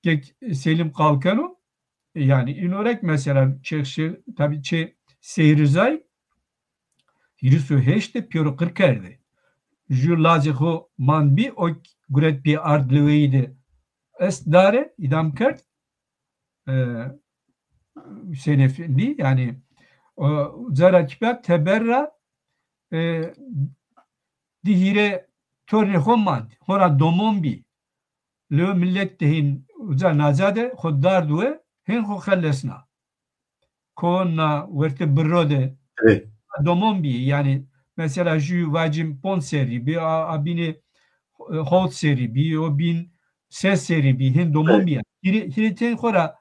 kek Selîm qal keno. E, yanî înorek mesela Şêx, Şêx, tabî çê Seyrizay hîris û heşt de pêro qir kerdê. Ju lazê xo mand bî, o guret bî ard leweyî de est dare, îdam kerd. E, Hüseyin Efendi, yanî o, zera kîpa teber ra e, di hîrê tornê xo mand. Xora domon bî. Lew milet de hîn uca naca de xo dard we, hên xo xelesna. Koon na wertê birro de domon bî. Yanî mesela jû vacim ponc serrî bî, a, a bînê e, hewt serrî bî, o bîn ses serrî bî, hên domon bî. Yanî hîrê-, hîrêtên xo ra,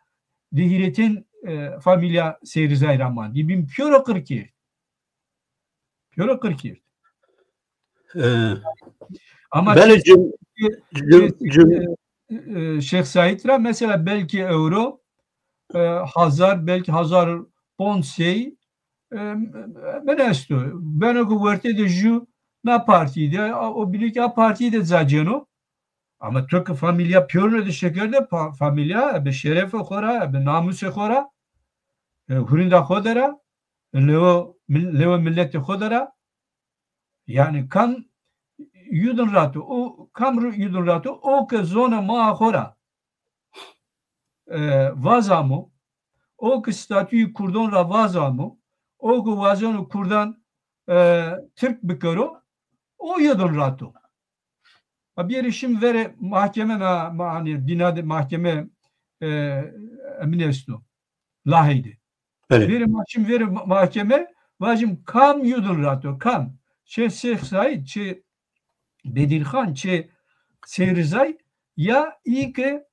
di hîrêtên e, famîlya Seyrizay ra mand. Î bîn pîyoro qir kerd. Pîyoro qir kerd. E, Ama belê Şêx, cüm-, cüm-, cüm- e, e, Şêx Saîd ra mesela belkî ewro e, hazar, belkî hazar ponc sey e, min esto. Beno ke wertê de jû na partî de, a, o bînî kî a partî de ca cêno. Ama to ke famîlya pîyorine de şeker de, pa-, famîlya ebe şerefê xo ra, ebe namusê xo ra, e, hurînda xo de ra, lewo, mil-, lewo miletê xo de ra, yanî kam yudin rato, o kam ru yudin rato, o ke zonê maa xo ra e, vaz amo, o ke statuyî kurdon ra vaz amo, o ke wazeno kurdan e, tirk bikero, o yedon rato. A biyerê şim verê mahkeme na, ma, hanî bîna de mahkeme e, emin esto. Lahey de. Belê. Verê ma şim verê ma-, mahkeme, vajim kam yudin rato, kam? Çê Şêx Saîd, çê Bedirxan, çê Seyrizay ya î ke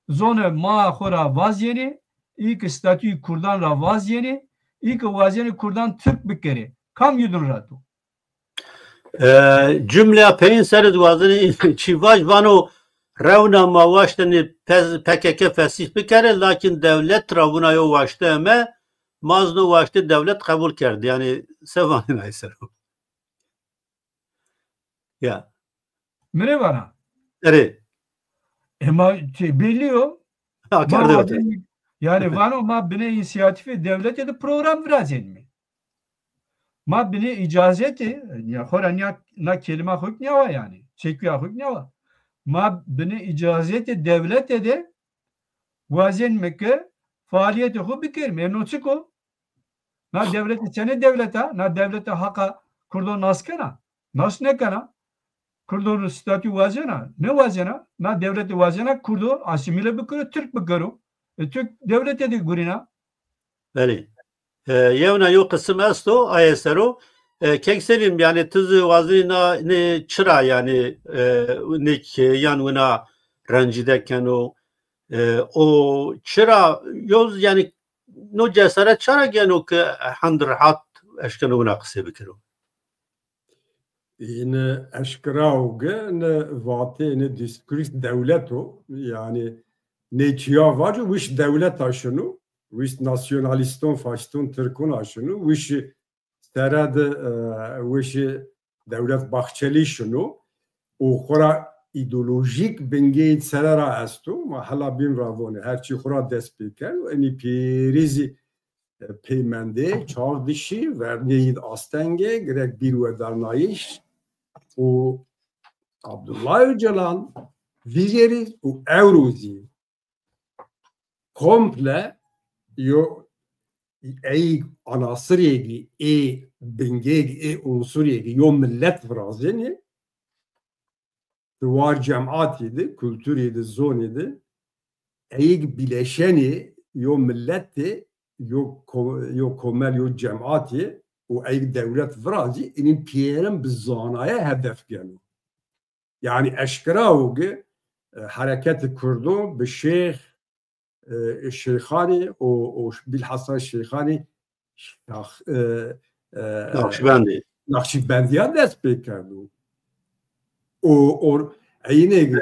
zonê maa xo ra vazyenê, î ke statuyî kurdan ra vazyenê, î ke wazenê kurdan tirk bikerê. Kam yudin rato? E, cumleya peyên ser id wazenê çî vaj, vano rewna ma waştenê P K K fesîh bikerê, lakin dewlet ra wina yo waşte eme, ma zî no waştê dewlet qebul kerd. Yanî se vanên ay ser o? Ya. Mi rê vana. Erê. E ma, şey, belli o. Ha, ma kerde o. Yanî vano ma binê însiyatîfê dewlete de program virazenîme. Ma binê îcazetê, ya xora nîya, na kelîma xo nîya wa yanî. Çekuya xo nîya wa. Ma binê îcazetê dewlete de wazenîme ke faalîyetê xo bikerîme. E no çik o? Na dewlete çenê dewleta, na dewlete haqa Kurdo nas kena? Nas nêkena. Kurdo statü wazena, nêwazena. Na dewlete wazena Kurdo asîmîle bikero, Tirk bikero. E, Tirk dewlete de gurîna. Belê. E, yewna yo qisim esto, aye ser o. E, Kek Selîm, yanî ti zî wazî na, nê çira yanî, e, nê ke yan wina rencîde keno, e, o çira yo yanî no cesaret çara geno ke hend rehat eşkeno wina qisê bikero? Yine eşkera o ge ne vatê, ne diskurs dewlet o. Yanî ne çiya vaco, wiş dewlet a şino, wiş nasyonalîston, faşîston, tirkon a şino, wiş sere de, e, wiş Dewlet Bahçelî şino û xora îdeolojîk bingeyên sere ra esto. Ma hela bîn ra vonê, her çî xora dest pê keno. Enî pêrî zî, e, peymendê, çar dişî, vernîyê yî di astengê, gerek bîr wedarnayîş û Abdullah Öcalan vîjêrî û ewro zî komple yo ey anasirêgî, ê bingêgî, ê unsurêgî yo milet virazenê, di war cematî de, kulturî de, zonî de, eyg bileşenê yo milet de yo ko-, yo komel, yo cematî û ey dewlet virazî, înîn pîyerin bi zanaye hedef geno. Yanî eşkera o ki, e, hereketê Kurdo bi Şêx, e, Şeyxanî û, û bilhassa Şeyxanî Şax-, e, e, Naqşbendî. Naqşbendîya dest pê kerdo. O, o, eynê, e,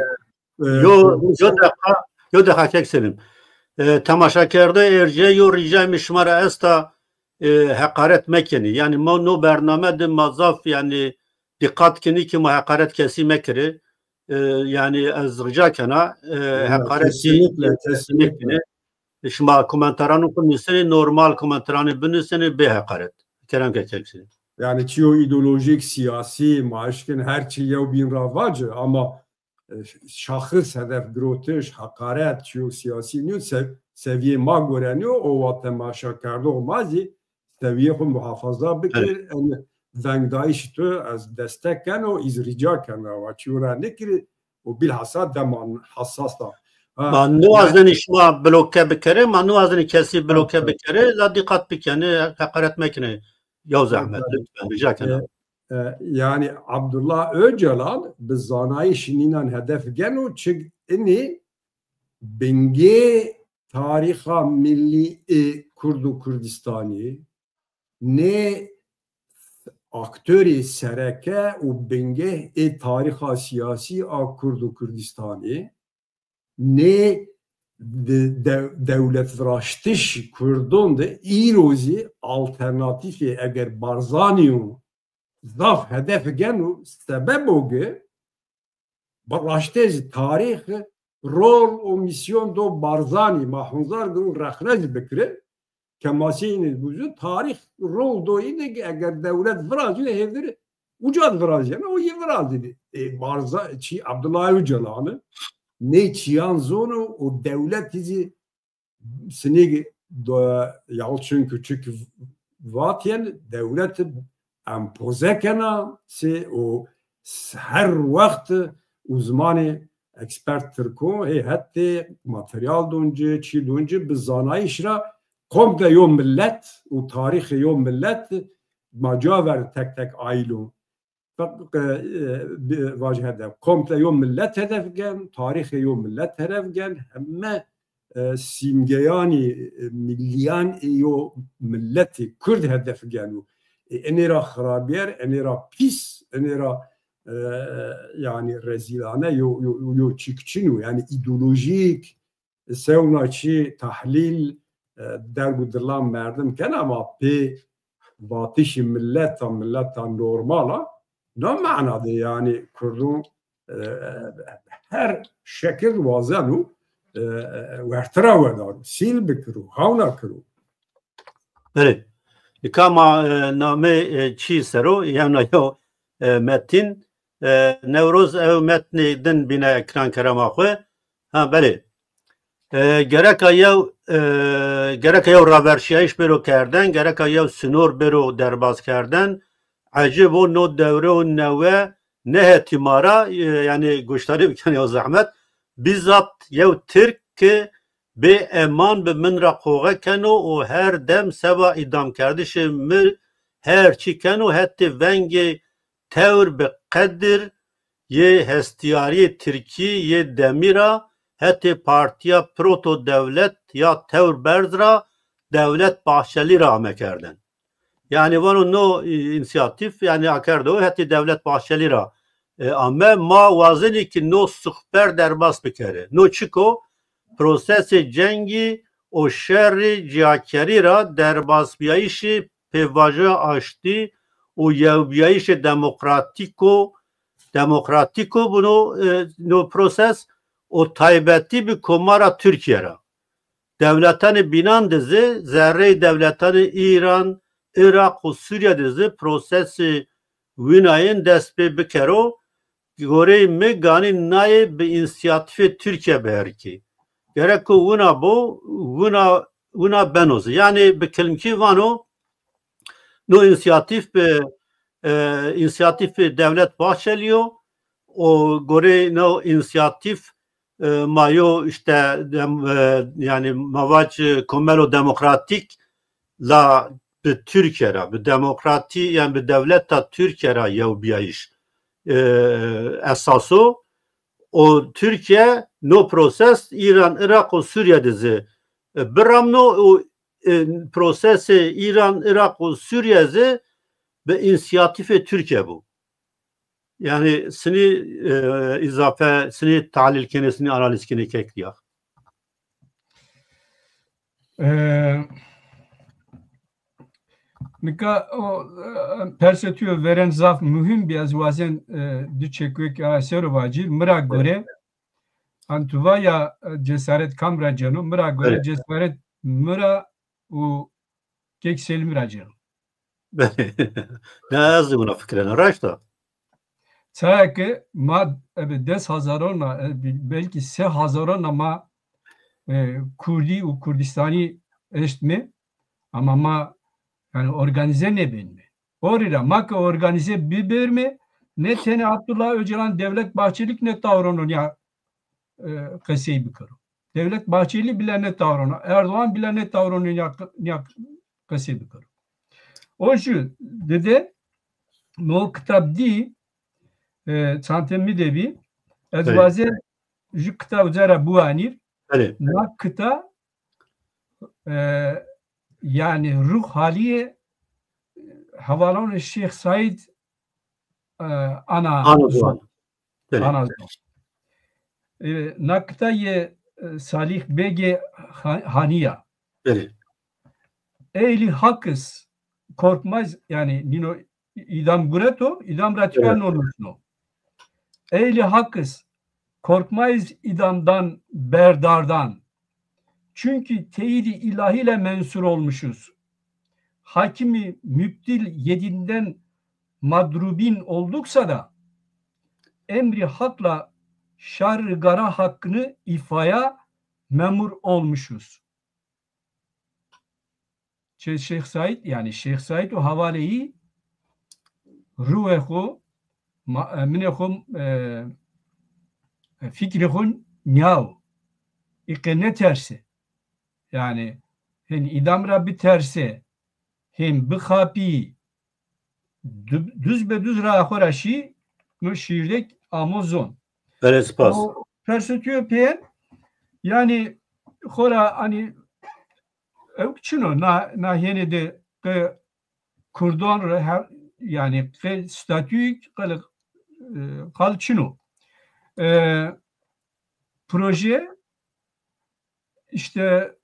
Yo, yo deqa, yo deqa kek Selim. E, temaşakerde erce yo rîcayê mi şima ra esta, e, heqaret mekenî. Yanî ma no bername de ma zaf, yanî, dîqat kenî ki ma heqaret kesî mekirê. E, yanî ez rica kena, e, heqaret kesî, kesinlikle, kesinlikle. Şima komentarano xo nusênê, normal komentarano binusênê, bê heqaret. Kerem ke kek Selim. Yanî çîyo îdeolojîk, sîyasî, ma eşkin her çî yew bîn ra vacî, ama e, şaxis hedef girotiş, heqaret, çîyo sîyasî nîyo, se-, sevîyê ma gore nîyo, o wa temaşakerdox ma zî sevîyê xo muhafaza bikir. Evet. En vengdayîşî tu ez destek keno, îz rîca kena, wa çîyo ra nêkirî, û bilhassa deman hesas a. Ha, ma niwazenî şima bloke bikerê, ma niwazenî kesî bloke bikerê, la dîqat bikenê, heqaret mekenê. Yew zehmet, lütfen, rica kena. E, e, yanî Abdullah Öcalan bi zanayîşî nînan hedef geno, çik inî bingê tarîxa millî ê Kurd û Kurdistanî, nê aktorê sereke û bingeh ê tarîxa sîyasî a Kurd û Kurdistanî, nê de-, de-, dewletviraştişî Kurdon de îro zî alternatîfê eger Barzanî yo zaf hedef geno, sebeb o ki bi raştê zî tarîx rol û mîsyon do Barzanî ma hunzar girin rexne zî bikire. Kemasî înî buzu tarîx rol do înî ki eger dewlet virazîyo hêvdir uca di virazîyena, o yî virazî. E, Barza-, çî Abdullah Öcalanî nê çîyan zono û dewletî zî sinîg do-, Yalçın Küçük vatîyen dewlet empoze kena se û s-, her wext uzmanê ekspert tirko hê hetê materyal don ci, çî don ci bi zanayîş ra komple yo millet û tarîxê yo millet ma ca ver tek tek ayîlo. Feq-, e, e, bi-, vajî hedef. Komple yo millet hedef gen, tarîxê yo millet hedef gen, heme, e, sîmgeyanî, e, millîyan ê yo milletê Kurd hedef geno. E, enê ra xirabîyer, enê ra pîs, enê ra, e, yanî rezîlane yo, yo, yo çîk çin o. Yanî îdeolojîk, sewna çî tahlîl, e, derg û dilan merdim kena, ama pê vatişî millet a, millet a normal a, na mana de yanî Kurdon, e, her şekil wazeno, e, wertira wedaro, sîl bikiro, hawna kiro. Belê. Nika ma, e, namê, e, çî ser o, yewna yew, e, metîn. E, Newroz ew metnê din bîne ekran kerema xwu. Ha, belê. E, gereka yew, e, gereka yew raverşîyayîş bêro kerden, gereka yew sinor bêro derbaz kerden. Ecêb o no dewre û newe nehetî ma ra, e, yanî goşdarî biken yew zehmet. Bîzat yew Tirk ki bê eman bi min ra qoxe keno û her dem seba îdamkerdişê mi her çî keno, hetê vengê tewr bi qedir yê hestiyariyê Tirkî yê demî ra hetê Partîya Proto Dewlet ya Tewr Berz ra Dewlet Bahçelî ra ame kerden. Yanî vano no, e, însîyatîf, yanî akerdo hetê Dewlet Bahçelî ra, e, ame, ma wazenî ki no suxber derbas bikerê. No çik o? Prosesê cengî û şerî cîyakerî ra derbasbîyayîşê pêvajoya aştî û yewbîyayîşê demokratîk o, demokratîk o bi no, e, no proses û taybetî bi Komara Tirkîye ra. Dewletanê bînan de zî zerreyê dewletanê Îran, Iraq û Sûrîye de zî prosesê wînayên dest pê bikero. Goreyê mi ganî nayê bi însîyatîfê Tirkîye biherikê. Gereko wina bo, wina, wina beno zî. Yanî bi kilmkî vano, no însîyatîf bi, e, însîyatîfê Dewlet Bahçelî yo û goreyê no însîyatîf, e, ma yo îşte dem-, e, yanî ma vac, e, komelo demokratîk la bi Tirkîye ra, bi demokratî, yanî bi dewleta Tirkîye ra yewbîyayîş, e, esas o. O Tirkîye no proses Îran, Iraq û Sûrîye de zî, e, biramno û, e, prosesê Îran, Iraq û Sûrîye zî bi însîyatîfê Tirkîye bo. Yanî sinî, e, îzafe, sinî tahlîl kenê, sinî analîz kenê kek Rîyax. E, nika o, e, persê tu yo verên zaf muhîm bî, ez wazen, e, di çekuek a ser o vacîr. Mi ra gore, an tu va ya, e, cesaret kam ra ceno? Mi ra gore cesaret mi ra û kek Selîmî ra ceno. Ne, ez zî wina fikirena. Raşt a. Çaya ke ma ebe des hezaron a, e, belkî se hezaron a ma, e, kurdî û Kurdîstanî eştme, ama ma, yanî, organîze nêbenme. O rî ra ma ke organîze bibêrme, ne tenê Abdullah Ocalan, Devlet Bahçelik ne tawrono ya, e, qesey bikero. Devlet Bahçeli bile ne tawrono, Erdoğan bile ne tawrono ya, ya qesey bikero. O ju dide mi o kitab dî, e, çantê mi de bî. Ez wazen ju kitab ca ra biwanîr. Na kita, e, yanî ruh halîyê, e, hevalonê Şêx Saîd, e, ana, ana ziwan. Ana ziwan. E, na kita yê, e, Salih Begê Ha-, Hanî ya. Eylî Hak iz Korkmaz, yanî nîno îdam gureto, îdam ra tîya no nusno. Eylî Hak iz Korkmayız idamdan, berdardan. Çünkü teyidi ilahiyle mensur olmuşuz. Hakimi mübdil yedinden madrubin olduksa da emri hakla şarrı gara hakkını ifaya memur olmuşuz. Çê Şêx Saîd, yanî Şêx Saîd û hevaleyî ruhê xo, ma-, e, minê xo, e, e, fikrê xo nîyaw. Î qe nêterse. Yanî hên îdam ra biterse, hên bixapî, du-, duz be duz raya xo ra şî, no şîîrdek amo zon. Belê, spas. O persê tu yo peyên, yanî xora, hanî, ewk çin o, na, na hênê de qe kurdon ra her, yanî qe statuyîk qal, e, qal çin o. E, proje îşte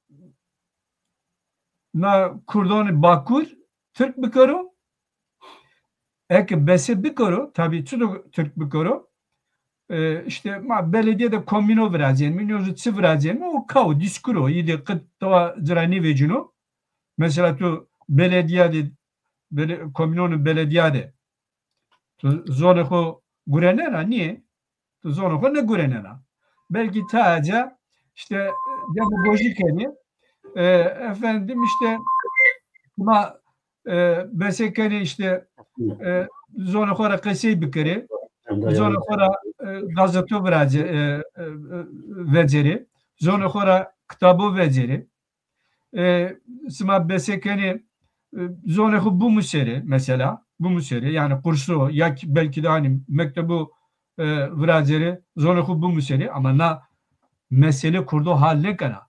na kurdonê Bakur Tirk bikero. Eke bese bikero, tabî çi do Tirk bikero? E, îşte ma beledîye de komîno virazenîme, nîyo zî çi virazenîme, o kawo, dîskuro, î de qe tawa ci ra nêvecîno. Mesela tu beledîye de, bele-, komînonê beledîye de tu zonê xo gurenena? Nîyê. Tu zonê xo nêgurenena. Belkî tayê ca îşte demagojî kenê. E, efendim îşte ma, e, bese kenê îşte, e, zonê xo ra qesey bikerê. Zonê xo ra, e, gazeto virace-, e, e, e, vecerê. Zonê xo ra kitabo vecerê. E, sima bese kenê, e, zonê xo bimuserê, mesela, bimuserê, yanî kurso, ya ki belkî de hanî mektebo, e, viracerê, zonê xo bimuserê, ama na mesele kurdo hal nêkena.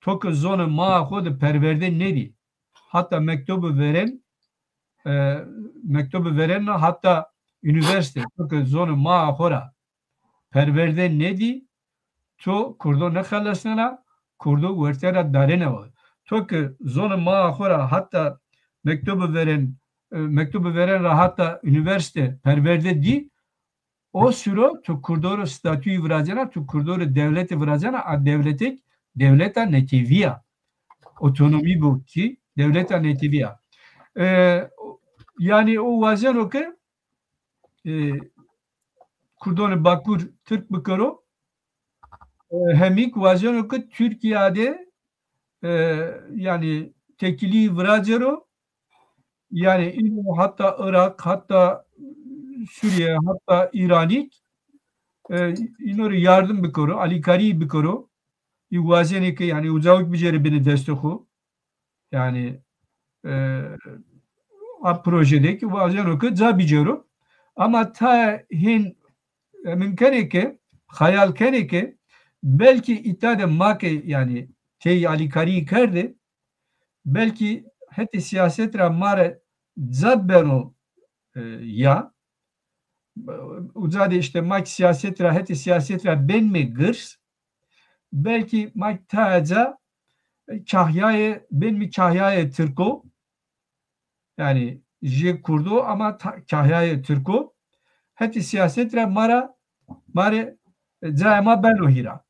To ke zonê maa xo de perwerde nêdî, hata mektebo veren, e, mektebo veren na hata unîversîte, to ke zonê maa xo ra perwerde nêdî, to kurdo nêxelesnena, kurdo werte ra darêne wa. To ke zonê maa xo ra hata mektobi veren, e, mektobi veren ra hata unîversîte perwerde dî, o suro to kurdo ro statuyî viracena, to kurdo ro dewlete viracena, a dewletek dewleta netewî ya. Otonomî bo kî dewleta netewî ya. E, o, yanî o wazeno ke e, kurdonê Bakur Tirk bikero. E, hemîk wazeno ke Tirkîya de, e, yanî tekîlî viracero. Yanî îno hata Iraq, hata Sûrîye, hata Îranîk, e, îno rê yardim bikero, alîkarî bikero. Î wazenê ke yanî ucawik bicêrê binê destê xo. Yanî e, a projede ki wazeno ki ca bicero. Ama ta hin emin kenê ke, xeyal kenê ke belkî îta de ma ke, yanî tey alîkarî kerde, belkî hetê siyaset ra ma re ca beno, e, ya. Uca de îşte ma ki siyaset ra, hetê siyaset ra benme girs, belkî ma ki tae ca kahyayê, benmî kahyayê tirko, yanî jê kurdo ama ta-, kahyayê tirko, hetê siyaset ra ma ra, ma rê, e, cayê ma beno hîra.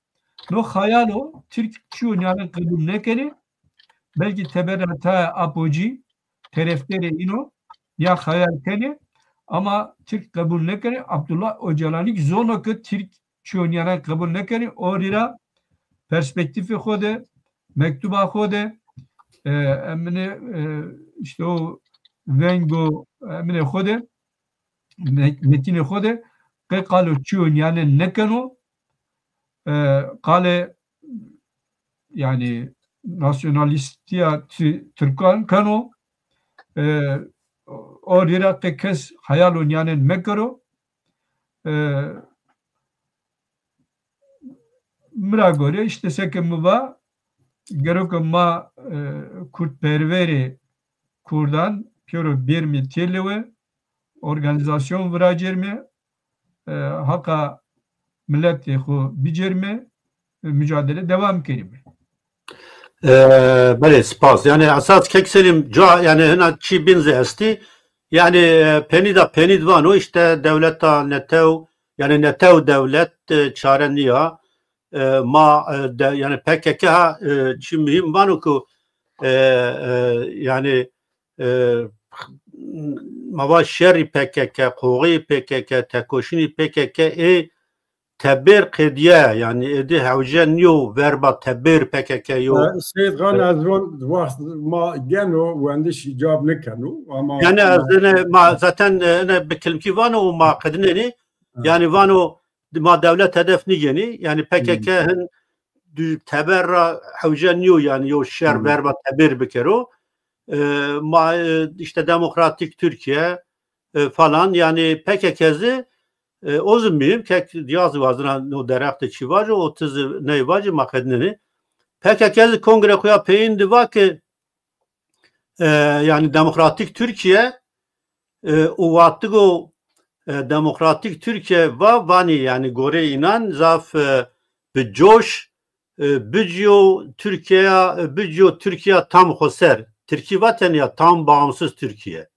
No xeyal o, tirk çîyo nîyanen qebul nêkenê, belkî teber ra tae Apocî, terefderê îno, ya xeyal kenê, ama tirk qebul nêkenê. Abdullah Ocalanî ki zono ki tirk çîyo nîyanen qebul nêkenê, o rî ra perspektîfê xo de, mektuba xo de, e, emine, e, îşte o vengo, emine xo de, me-, metînê xo de qey qalo çîyo nîyanen nêkeno, e, qalê, yanî, nasyonalîstîya ti-, tirkan keno, e, o rî ra qey kes xeyalo nîyanen mekero. E, mi ra gore, îşte seke mi va, gero ke ma, e, kurdperwerê kurdan pêro bêrmê têlewe, organîzasyon viracerme, e, haqa miletê xo bicerme, e, mucadele dewam kerime. E, belê, spas. Yanî esas Kek Selîm, ca, yanî hina çî bîn zî estî. Yanî, e, penîda penîd vano, îşte dewleta netew, yanî netew dewlet, e, çare nîya. E, ma, e, de, yanî P K K ha, e, çî muhîm vano ku, e, e, yanî, e, ma va şerî P K K, qoxî P K K, tekoşînî P K K ê tebêr qedîye, yanî êdî hewce nîyo verba tebêr P K K yo. E, Seyîd Xan, e, ez von wext ma geno, wendiş îcab nêkeno, ama yanî ez ene, ma zaten, e, ene bi kilimkî vano û ma qedinenî, e, yanî vano ma dewlet hedef nîgenî, yanî P K K, hmm, hin dü-, teber ra hewce nîyo, yanî yo şer, hmm, verba tebêr bikero. E, ma, e, îşte demokratîk Tirkîye, e, falan, yanî P K K zî, e, o zî muhîm, Kek Dîya zî wazena no derheq de çî vajo, o ti zî ney vajî, ma qedinenî. P K K zî kongre xo ya peyîn de va ke, e, yanî demokratîk Tirkîye, e, û watigo, e, demokratîk Tirkîye va, vanî, yanî gorê înan zaf, e, bi coş, e, bicîyo Tirkîya, e, bicîyo Tirkîya tam xo ser. Tirkî va tenya tam bağımsız Türkiye.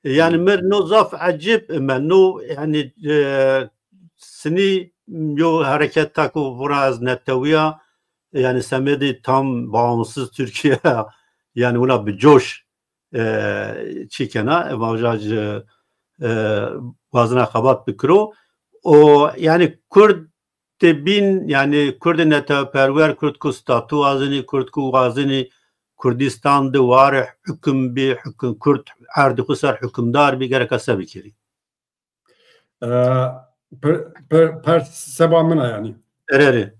E, yanî, hmm, mi r' no zaf ecêb ime, no, yanî, e, sinî yo hereketa ku vura ez netewî ya, yanî semedê tam bağımsız Türkiye, yanî wina bi coş, e, çî kena, e, vajac, e, e, wazena xebat bikiro. O, yanî Kurd tê bîn, yanî Kurdê netewperwer, Kurd ku statû wazenî, Kurd ku wazenî Kurdîstan de ware hukim bî, hukim, Kurd erdê xo ser hukimdar bî, gereka se bikerî? E, per, per, per seba min a yanî. Erê, erê.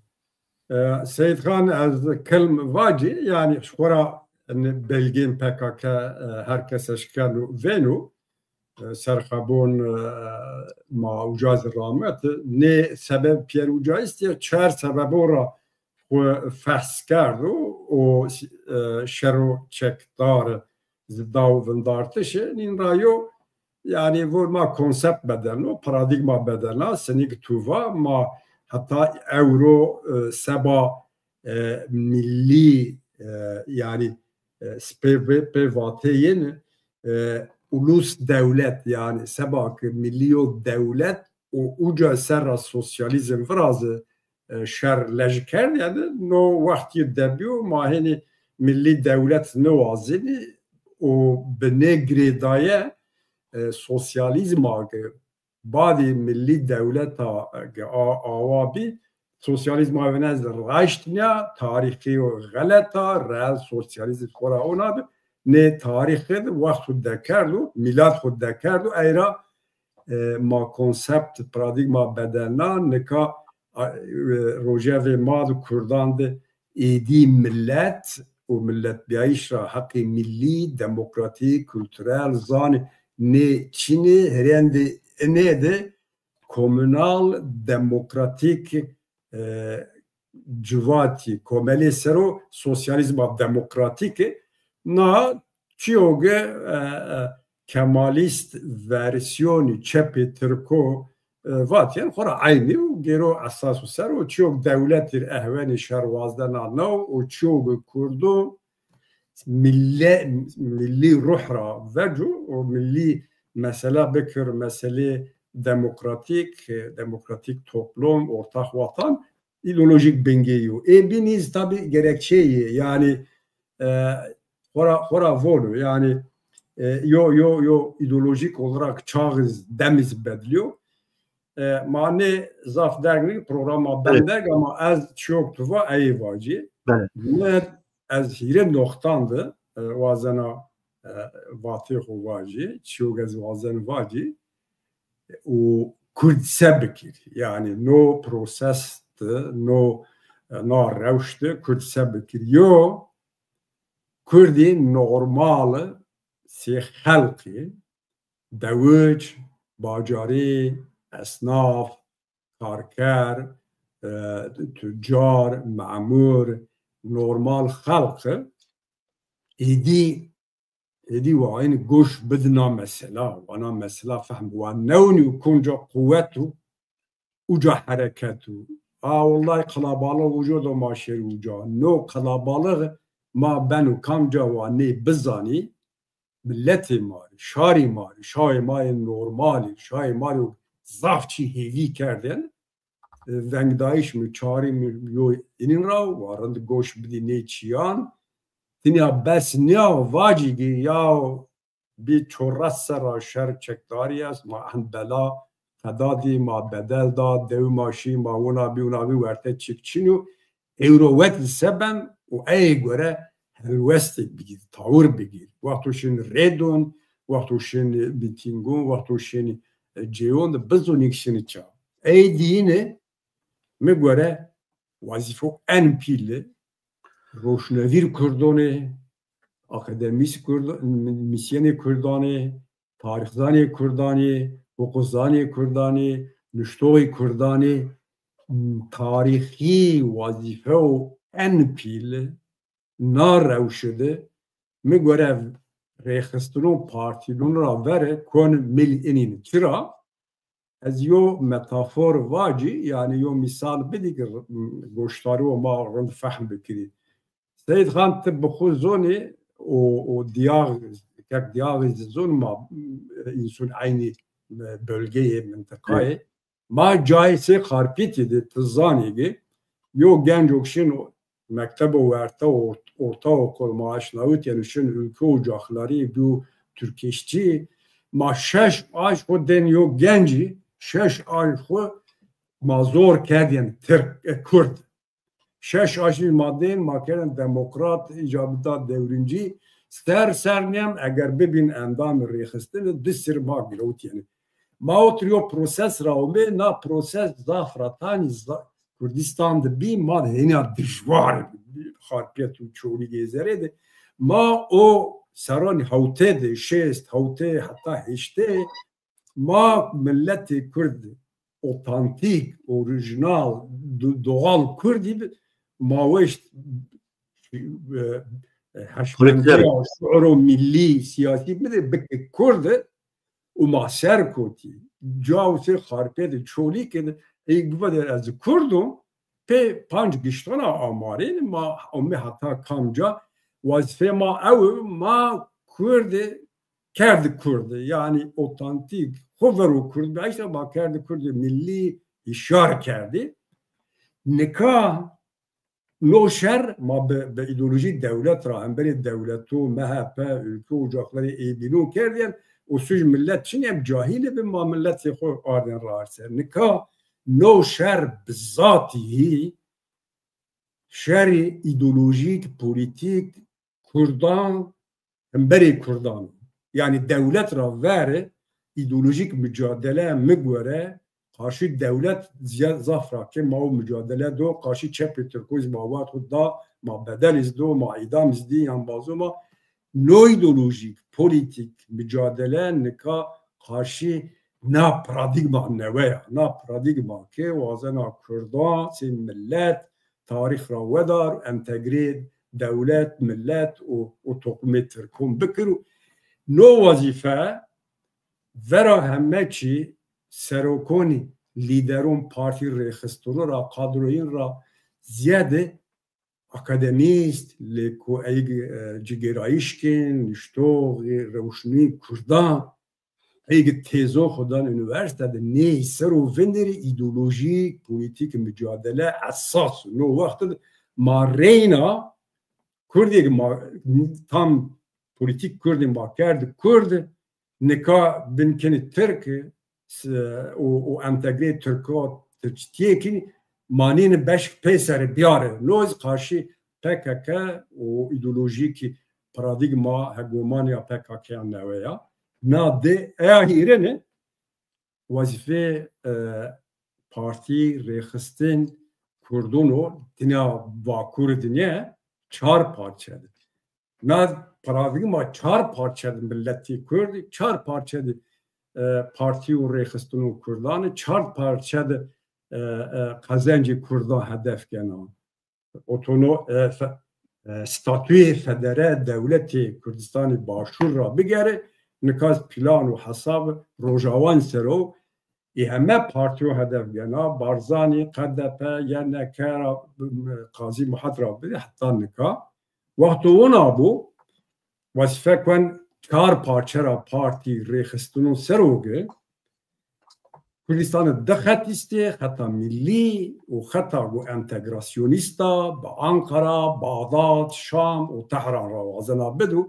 E, Seyîd Xan, ez kilm vacî, yanî xora, yanî belgên P K K, e, her kes eşkeno vêno. E, serxebon, e, ma uca zî ramet. Nê sebeb pîyer uca îstîya, çar sebebo ra xwu fehs kerdo û, e, şero çekdar zî daw vindartişê. Nîn ra yo, yanî, vor ma konsept bedelno, paradîgma bedelna, senî ki tu va, ma heta ewro, e, seba, e, millî, e, yanî, e, spê, pê, pê vateyên, e, ulus dewlet, yanî seba ki millî yo dewlet û uca ser ra sosyalîzm virazi, e, şer lej kerd, yanî no wext yê debîyo ma hênî millî dewlet niwazenî û bi nê girêdaye, e, sosyalîzma ki badê millî dewleta, e, a-, awa bî, sosyalîzma vêne zî raşt nîya, tarîxî yo xelet a, reel sosyalîzm xora ona bi. Nê tarîxî de wext xwu dekerdo, mîlat xwu dekerdo, ey ra, e, ma konsept, paradîgma bedelna, nika, a, e, rojevê ma de kurdan de êdî milet û miletbîyayîş ra heqê millî, demokratîk, kulturel, zanî nê çinî, herêndê inê de komunal demokratîk, e, civatî, komelê ser o sosyalîzma demokratîke. Na çîyoge, e, e, kemalîst versiyonî çepê tirko, e, vatîyen xora eynî û gêro esas û ser o çîyog dewletî r ehwenî şer wazdena new û çîyoge kurdo mille-, millî ruh ra veco û millî mesela bikir meselê demokratîk, e, demokratîk toplum, ortak vatan, îdeolojîk bingeyî yo. Ê bînî zî tabî gerekçeyî, yanî, e, xora, xora vono, yanî, e, yo, yo, yo îdeolojîk olarak çax iz, dem iz bedilîyo. E, ma nê zaf derg nî, programa ben derg ama ez çîyok tu va ey vacî. Mi ez hîrê noxtan de, e, wazena, e, vatê xo vacî, çîyok ez wazen vacî, û kurd se bikir. Yanî no proses de, no, e, no rewş de kurd se bikir. Yo, kurdî normal sê xelqî, dewic, bacarî, esnaf, karker, e, tucar, memur, normal xelq êdî, êdî wa aynî goş bidina mesela, wana mesela fehm, wa newnî û kunca quwet û uca hereket û a wellay qelabalix uco do ma şêr uca. No qelabalix ma beno kamca wa nê bizanî, miletê ma rê, şarê ma rê, şayê ma yê normalî, şayê ma rê zaf çî hêvî kerdên, e, vengdayîş mi, çarî mi yo inîn ra, wa rind goş bidî nê çîyan. Dinya bes nîya vacî gê ya bî çorres serra şer çekdarî est, ma en bela feda dî, ma bedel da, dew ma şî, ma wina bî, wina bî, werte çik çin o. Ewro wet li se ben û ey gore helwestêk bigîr, tawir bigîr. Wexto şin rêdon, wexto şin mîtîngon, wexto şin, e, cêyon de bizonîk şini ça. Ey dîyine mi gore wazîfo en pîle roşnevîr kurdonê, akademîs kurdo-, mîsyenê kurdanê, tarîxzanê kurdanê, huqûqzanê kurdanê, nuştoxê kurdanê, tarîxî wazîfeyo en pîl na rewşe de mi gore rêxistinon partînon ra vere kon mil inîn. Çira? Ez yo metafor vacî, yanî yo mîsal bidî ki goştarîyo ma rind fehm bikirî. Seyîd Xan, ti bi xwu zonî û, û Diyağ, kek Diyağî zî zon ma, e, însun eynî, e, bölgeyê, mintiqayê. Ma cayê sey Xarpêtî de ti zanî ki yo gencok şin mektebo werte, ort-, ortaokul ma aşnawit, yanî şin ülke ocakları, bîyo Türkeşçi. Ma şeş aş xwu dên yo gencî, şeş aş xwu ma zor kerdên Tirk, e, Kurd. Şeş aşî ma dên, ma kerdên demokrat, îca bida dewrincî. Ser ser nîyem, eger bibîn endamê rêxistinî, di sir ma girewtîyenî. Ma otir yo proses ra omê, na proses zaf ra tanî za-, Kurdistan de bî, ma de hênîya dijwar bî, Xarpêt û Çolîgê zerê de. Ma o serranî hewtê de, şêst, hewtê, heta heştê, ma miletê Kurd otantîk, orîjînal, do-, doğal Kurdî bi, ma weşt, e, e, heşmendiya, şuuro millî, siyasî bide bike Kurd û ma ser kotî. Ca û sê Xarpêt de, Çolîg de, ey biva der ez Kurd o, pê panc giştana amarên ma ome heta kamca, wazîfê ma ew, ma Kurd kerd Kurd. Yanî otantîk, xwu vero Kurd bî, îşte ma kerd Kurd millî, hişyar kerdî. Nika no şer ma bi, bi îdeolojî dewlet ra, hemberê dewleto, M H P, Ülke Ocakları ê bîno kerdîyen, o suc milet çin, em cahîl bin, ma miletê xwu ardên rar ser. Nika no şer bi zatî hî şerî îdeolojîk, polîtîk, Kurdan, hemberê Kurdan. Yanî dewlet ra ver îdeolojîk mucadele mi gore, qarşî dewlet zîyad zaf ra ke ma o mucadele do, qarşî çepê Tirko zî ma wexto da, ma bedel iz do, ma îdam iz dî, embazo ma no îdeolojîk, polîtîk, micadele nika qarşî na paradîgma newe ya. Na paradîgma ke wazena Kurdan sey millet tarîx ra wedar, entegrê dewlet, millet û, û toplumê Tirkon bikir û no wezîfe vera heme çî serokonî, lîderon partî rêxistono ra, kadroyin ra ziyade akademîst, lê ku eyg, e, cigêrayîşkin, nuştoxî, rewşnî Kurdan, eyg têzo xo dan unîversîte de nê ser o vinderî îdeolojîk, polîtîk, micadele esas o. No wext de ma reyna Kurdî ma tam polîtîk Kurdî ma kerd Kurd, nika bin kenî Tirk, s-, û, û entegrê Tirko, Tirkîtîye kî manîni beşk peyserê biyarê. No iz qarşî P K K û îdeolojîkî paradîgma hegemonîya P K K ya newe ya. Na de eya hîrene wezîfê, e, partî rêxistin Kurdon o, dinya Bakur dinya çar parçe de. Na paradîgma çar parçe de milletî Kurd, çar parçe de, e, partî û rêxistin û Kurdan, çar parçe de, e, e, qezencê Kurdan hedef gena. Otono-, e, fe-, e, statuyê federe dewletê Kurdistanê Başûr ra bigere, nika plan û hesab Rojawan ser o, ê heme partîyo hedef gena, Barzanî, K D P, Y N K ra, Qazî Muhat ra bide heta nika. Wexto wina bo, wezîfe kuen çar parçe ra partî rêxistinon ser o ke Kurdîstanî di xet îstê, xeta millî û xeta go entegrasyonîsta, bi Ankara, Baxdad, Şam û Tehran ra wazena bido.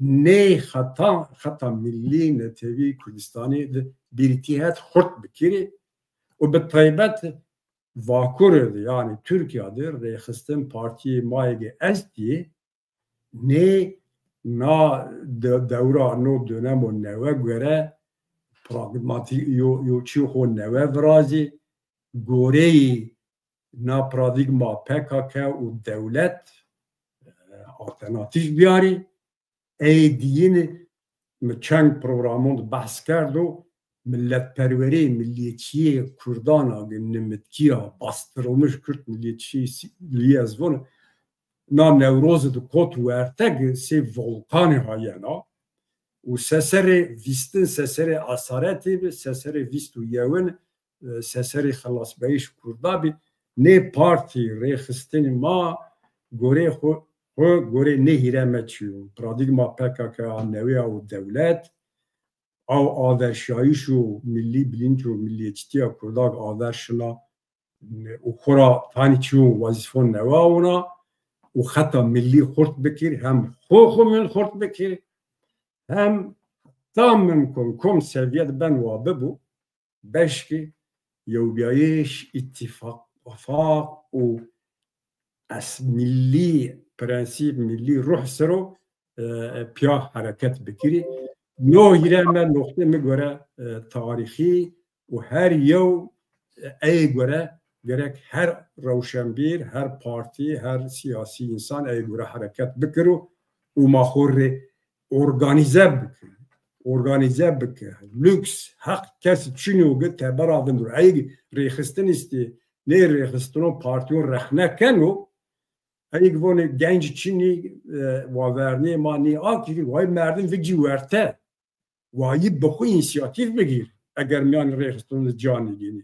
Nê xeta, xeta millî netewî Kurdîstanî di bîrîtî het xurt bikirî û bi taybet Vakurê de, yanî Tirkîya de rêxistin partîyê ma yê ke estî, nê na de-, dewra no dönem o newe gore pragmatîk yo, yo çî xo newe virazî, goreyî na paradîgma P K K û dewlet, e, alternatîf biyarî. Ey diyîni mi çend programon de behs kerdo, milletperwerî, milliyetçiyê Kurdan a, nimitkîya, bastırılmış Kürt milliyetçiliği ez vona, na Newroz de kot werte ki sey volkanê ha yena û seserê vîstin, seserê esaretî bi, seserê vîst û yewin, e, seserê xelasbeyîş Kurda bî. Nê partî rêxistinî ma gorê xo, xo gorê nê hîreme çîyo. Paradîgma P K K a newê a û dewlet, aw averşayîş û millî bilinç û milliyetçîtîya Kurda aver şina û xo ra tanî çîyo wezîfon newe awna û xeta millî xurt bikir, hem xo xo min xurt bikir, hem ta mimkun kom seviyet ben wa bibo, beşkî yewbîyayîş, îtîfaq, wefaq û es-, millî prensîp, millî ruh ser o, e, e, pîya hereket bikirî. No hîreme noqtê mi gore, e, tarîxî û her yew, e, ey gore gerek her rewşenbîr, her partî, her sîyasî însan ey gore hereket bikiro û ma xo rê organîze bike, organîze bike. Lüks, heq kes çinî yo ke tebera vindir. Ey rêxistin îstê, nê rêxistino partîyo rexne keno, ey vonê genc çinî, e, wa vernê ma nê akirî, wa merdim vicî werte. Wa yî bi xwu însiyatîf bigîr, eger mîyanê rêxistin de ca nêgênî.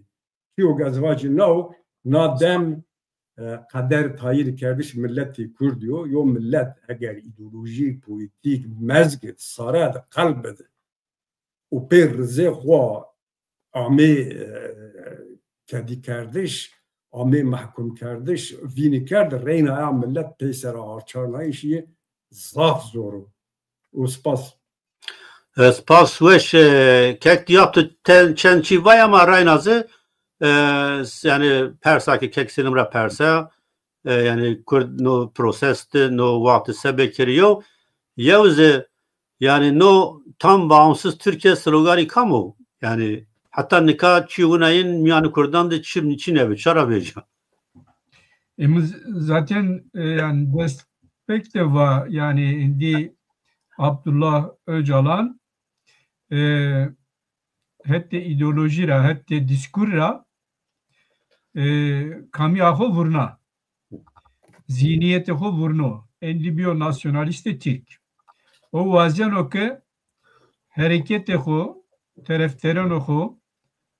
Çîyo ke ez vajî na o, na dem, e, qeder tayîr kerdiş miletê Kurdî yo. Yo milet eger îdeolojî, polîtîk, mezgit, saret, qelbid û pê rizê xwu amê, e, tedî kerdiş, amê mehkum kerdiş, vînî kerd, reyna ya milet peyser a arçarnayîş yê zaf zor o. Û spas. E, spas weş, e, kek Diyap tu ten-, çend çî vay ama rayna zi, e, s-, yanî persa ke kek Selim ra persa, e, yanî Kurd no proses de, no wext de se bikiriyo. Yew zi, yanî no tam bağımsız Türkiye sloganî kam o? Yanî heta nika çî wina yin mîyanê Kurdan de çi, çi nebe, çara vêca? E, mi z- zaten, e, yani dest pek de va, yani indi Abdullah Öcalan, e, hetê îdeolojî ra, hetê diskur ra, e, kamîya xo vurna. Zînîyetê xo vurno. Endî bîyo nasyonalîstê Tirk. O wazeno ke hereketê xo, terefterênê xo,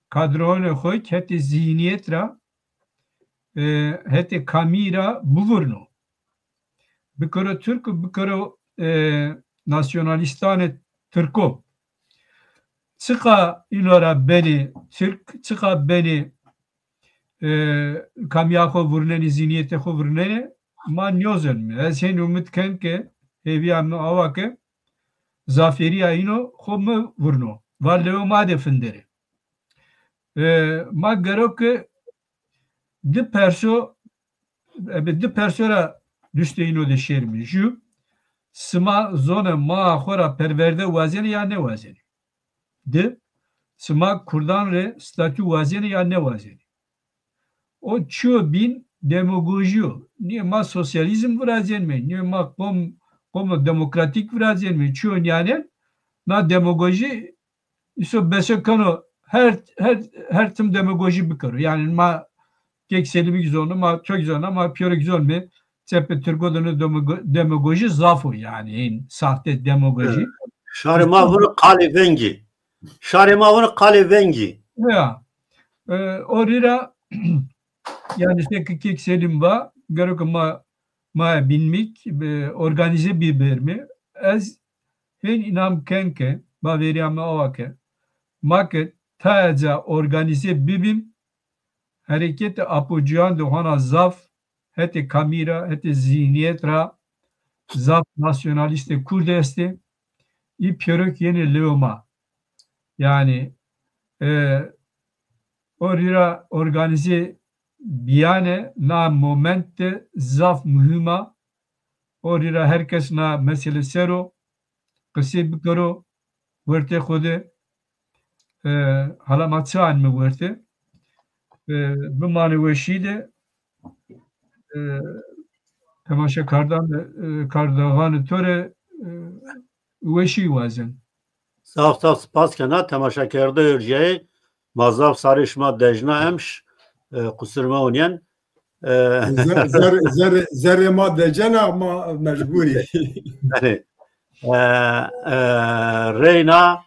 kadroyonê xo ki hetê zînîyet ra, e, hetê kamî ra bivurno. Bikero Tirk û bikero, e, nasyonalîstanê tirko. Çiqa îno ra benê Tirk, çiqa benê, e, kamîya xo vurnenê, zînîyetê xo vurnenê, ma nîyozenme. Ez hên umîd ken ke, hêvîya mi awa ke zafêrîya îno xo mi vurno. Va lewe ma de finderê. E, ma gero ke di perso, ebe di perso ra dustê îno de şêrîme. Ju, sima zonê maa xo ra perwerde wazenê ya nêwazenê? Di, sima kurdan rê statû wazenê ya nêwazenê? O çîyo bîn demagojî yo. Nîyo ma sosyalîzm virazenîme, nîyo ma qom, qomo demokratîk virazenîme, çîyo nîyanên, na demagojî îso beso keno her, her, her tim demagojî bikero. Yanî ma kek Selîmî kî zono, ma to kî zona, ma pîyero kî zonme, çepê tirko de no demago- demagojî zaf o yanî, hên saxte demagojî. Evet. Şarê ma vûno qalê vengî. Şarê ma vûno qalê vengî. Ya. E, o rî ra yanî seke kek Selîm va, gero ke ma, ma bînmî kî, e, organîze bibêrme. Ez hên înam ken ke, bavêrîya mi awa ke, ma ke tayê ca organîze bibîm, hereketê apocîyan de hona zaf, hetê kamî ra, hetê zînîyet ra zaf nasyonalîstê kurd estê. Î pêro kî yenê lewê ma. Yanî, e, o rî ra organîze bîyane na moment de zaf muhîm a. O rî ra her kes na mesele ser o qisey bikero wertê xo de. E, hala ma çi anîme wertê? E, bimanê weşî de, e, temaşekardan, e, kardaxanê to rê, e, weşî wazen. Zaf zaf spas kena temaşekerdeyê erjîyayê. Ma zaf sarê şima dejna emş, e, qusur meonîyen. E, Zer-, zer-, zer-, zerrê ma decena, ma mecbur î. Belê. E, e, reyna,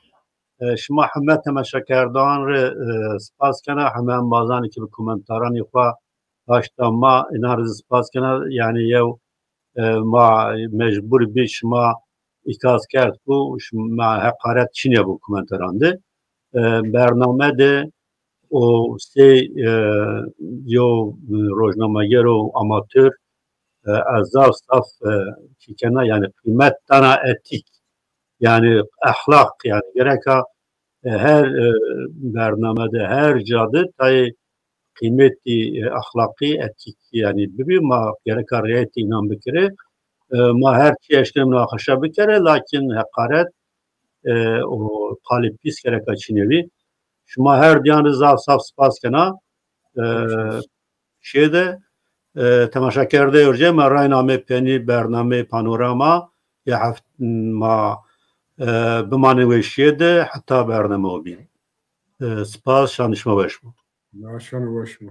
e, şima heme temaşekerdan rê, e, spas kena, heme embazanê ke bi komentaranê xo raşta ma, înan rê zî spas kena. Yanî yew, e, ma mecbur bî, şima îkaz kerd ku şima heqaret çinê bo komentaran de. E, bername de o sey, e, yew rojnameger û amatör, e, ez zaf zaf, e, çi kena, yanî qîmet dana etîk. Yanî exlaq, yanî gereka, e, her, e, bername de, her ca de tayê qîmetî, e, exlaqî, etîkî yanî bibî, ma gereka riayetê înan bikirê. E, ma her çi eşkenê munaqeşe bikerê, lakin heqaret, e, û qalê pîs gereka çinê bî. Şima her diyan rê zaf zaf spas kena. E, şêde, e, temaşekerdeyê erjîyayê, ma rayna amê penî bernameyê Panorama ya heft-, ma, e, bimanê weşîye de heta bername o bîn. E, spas, şan şima weş bo. Na şan weş bo.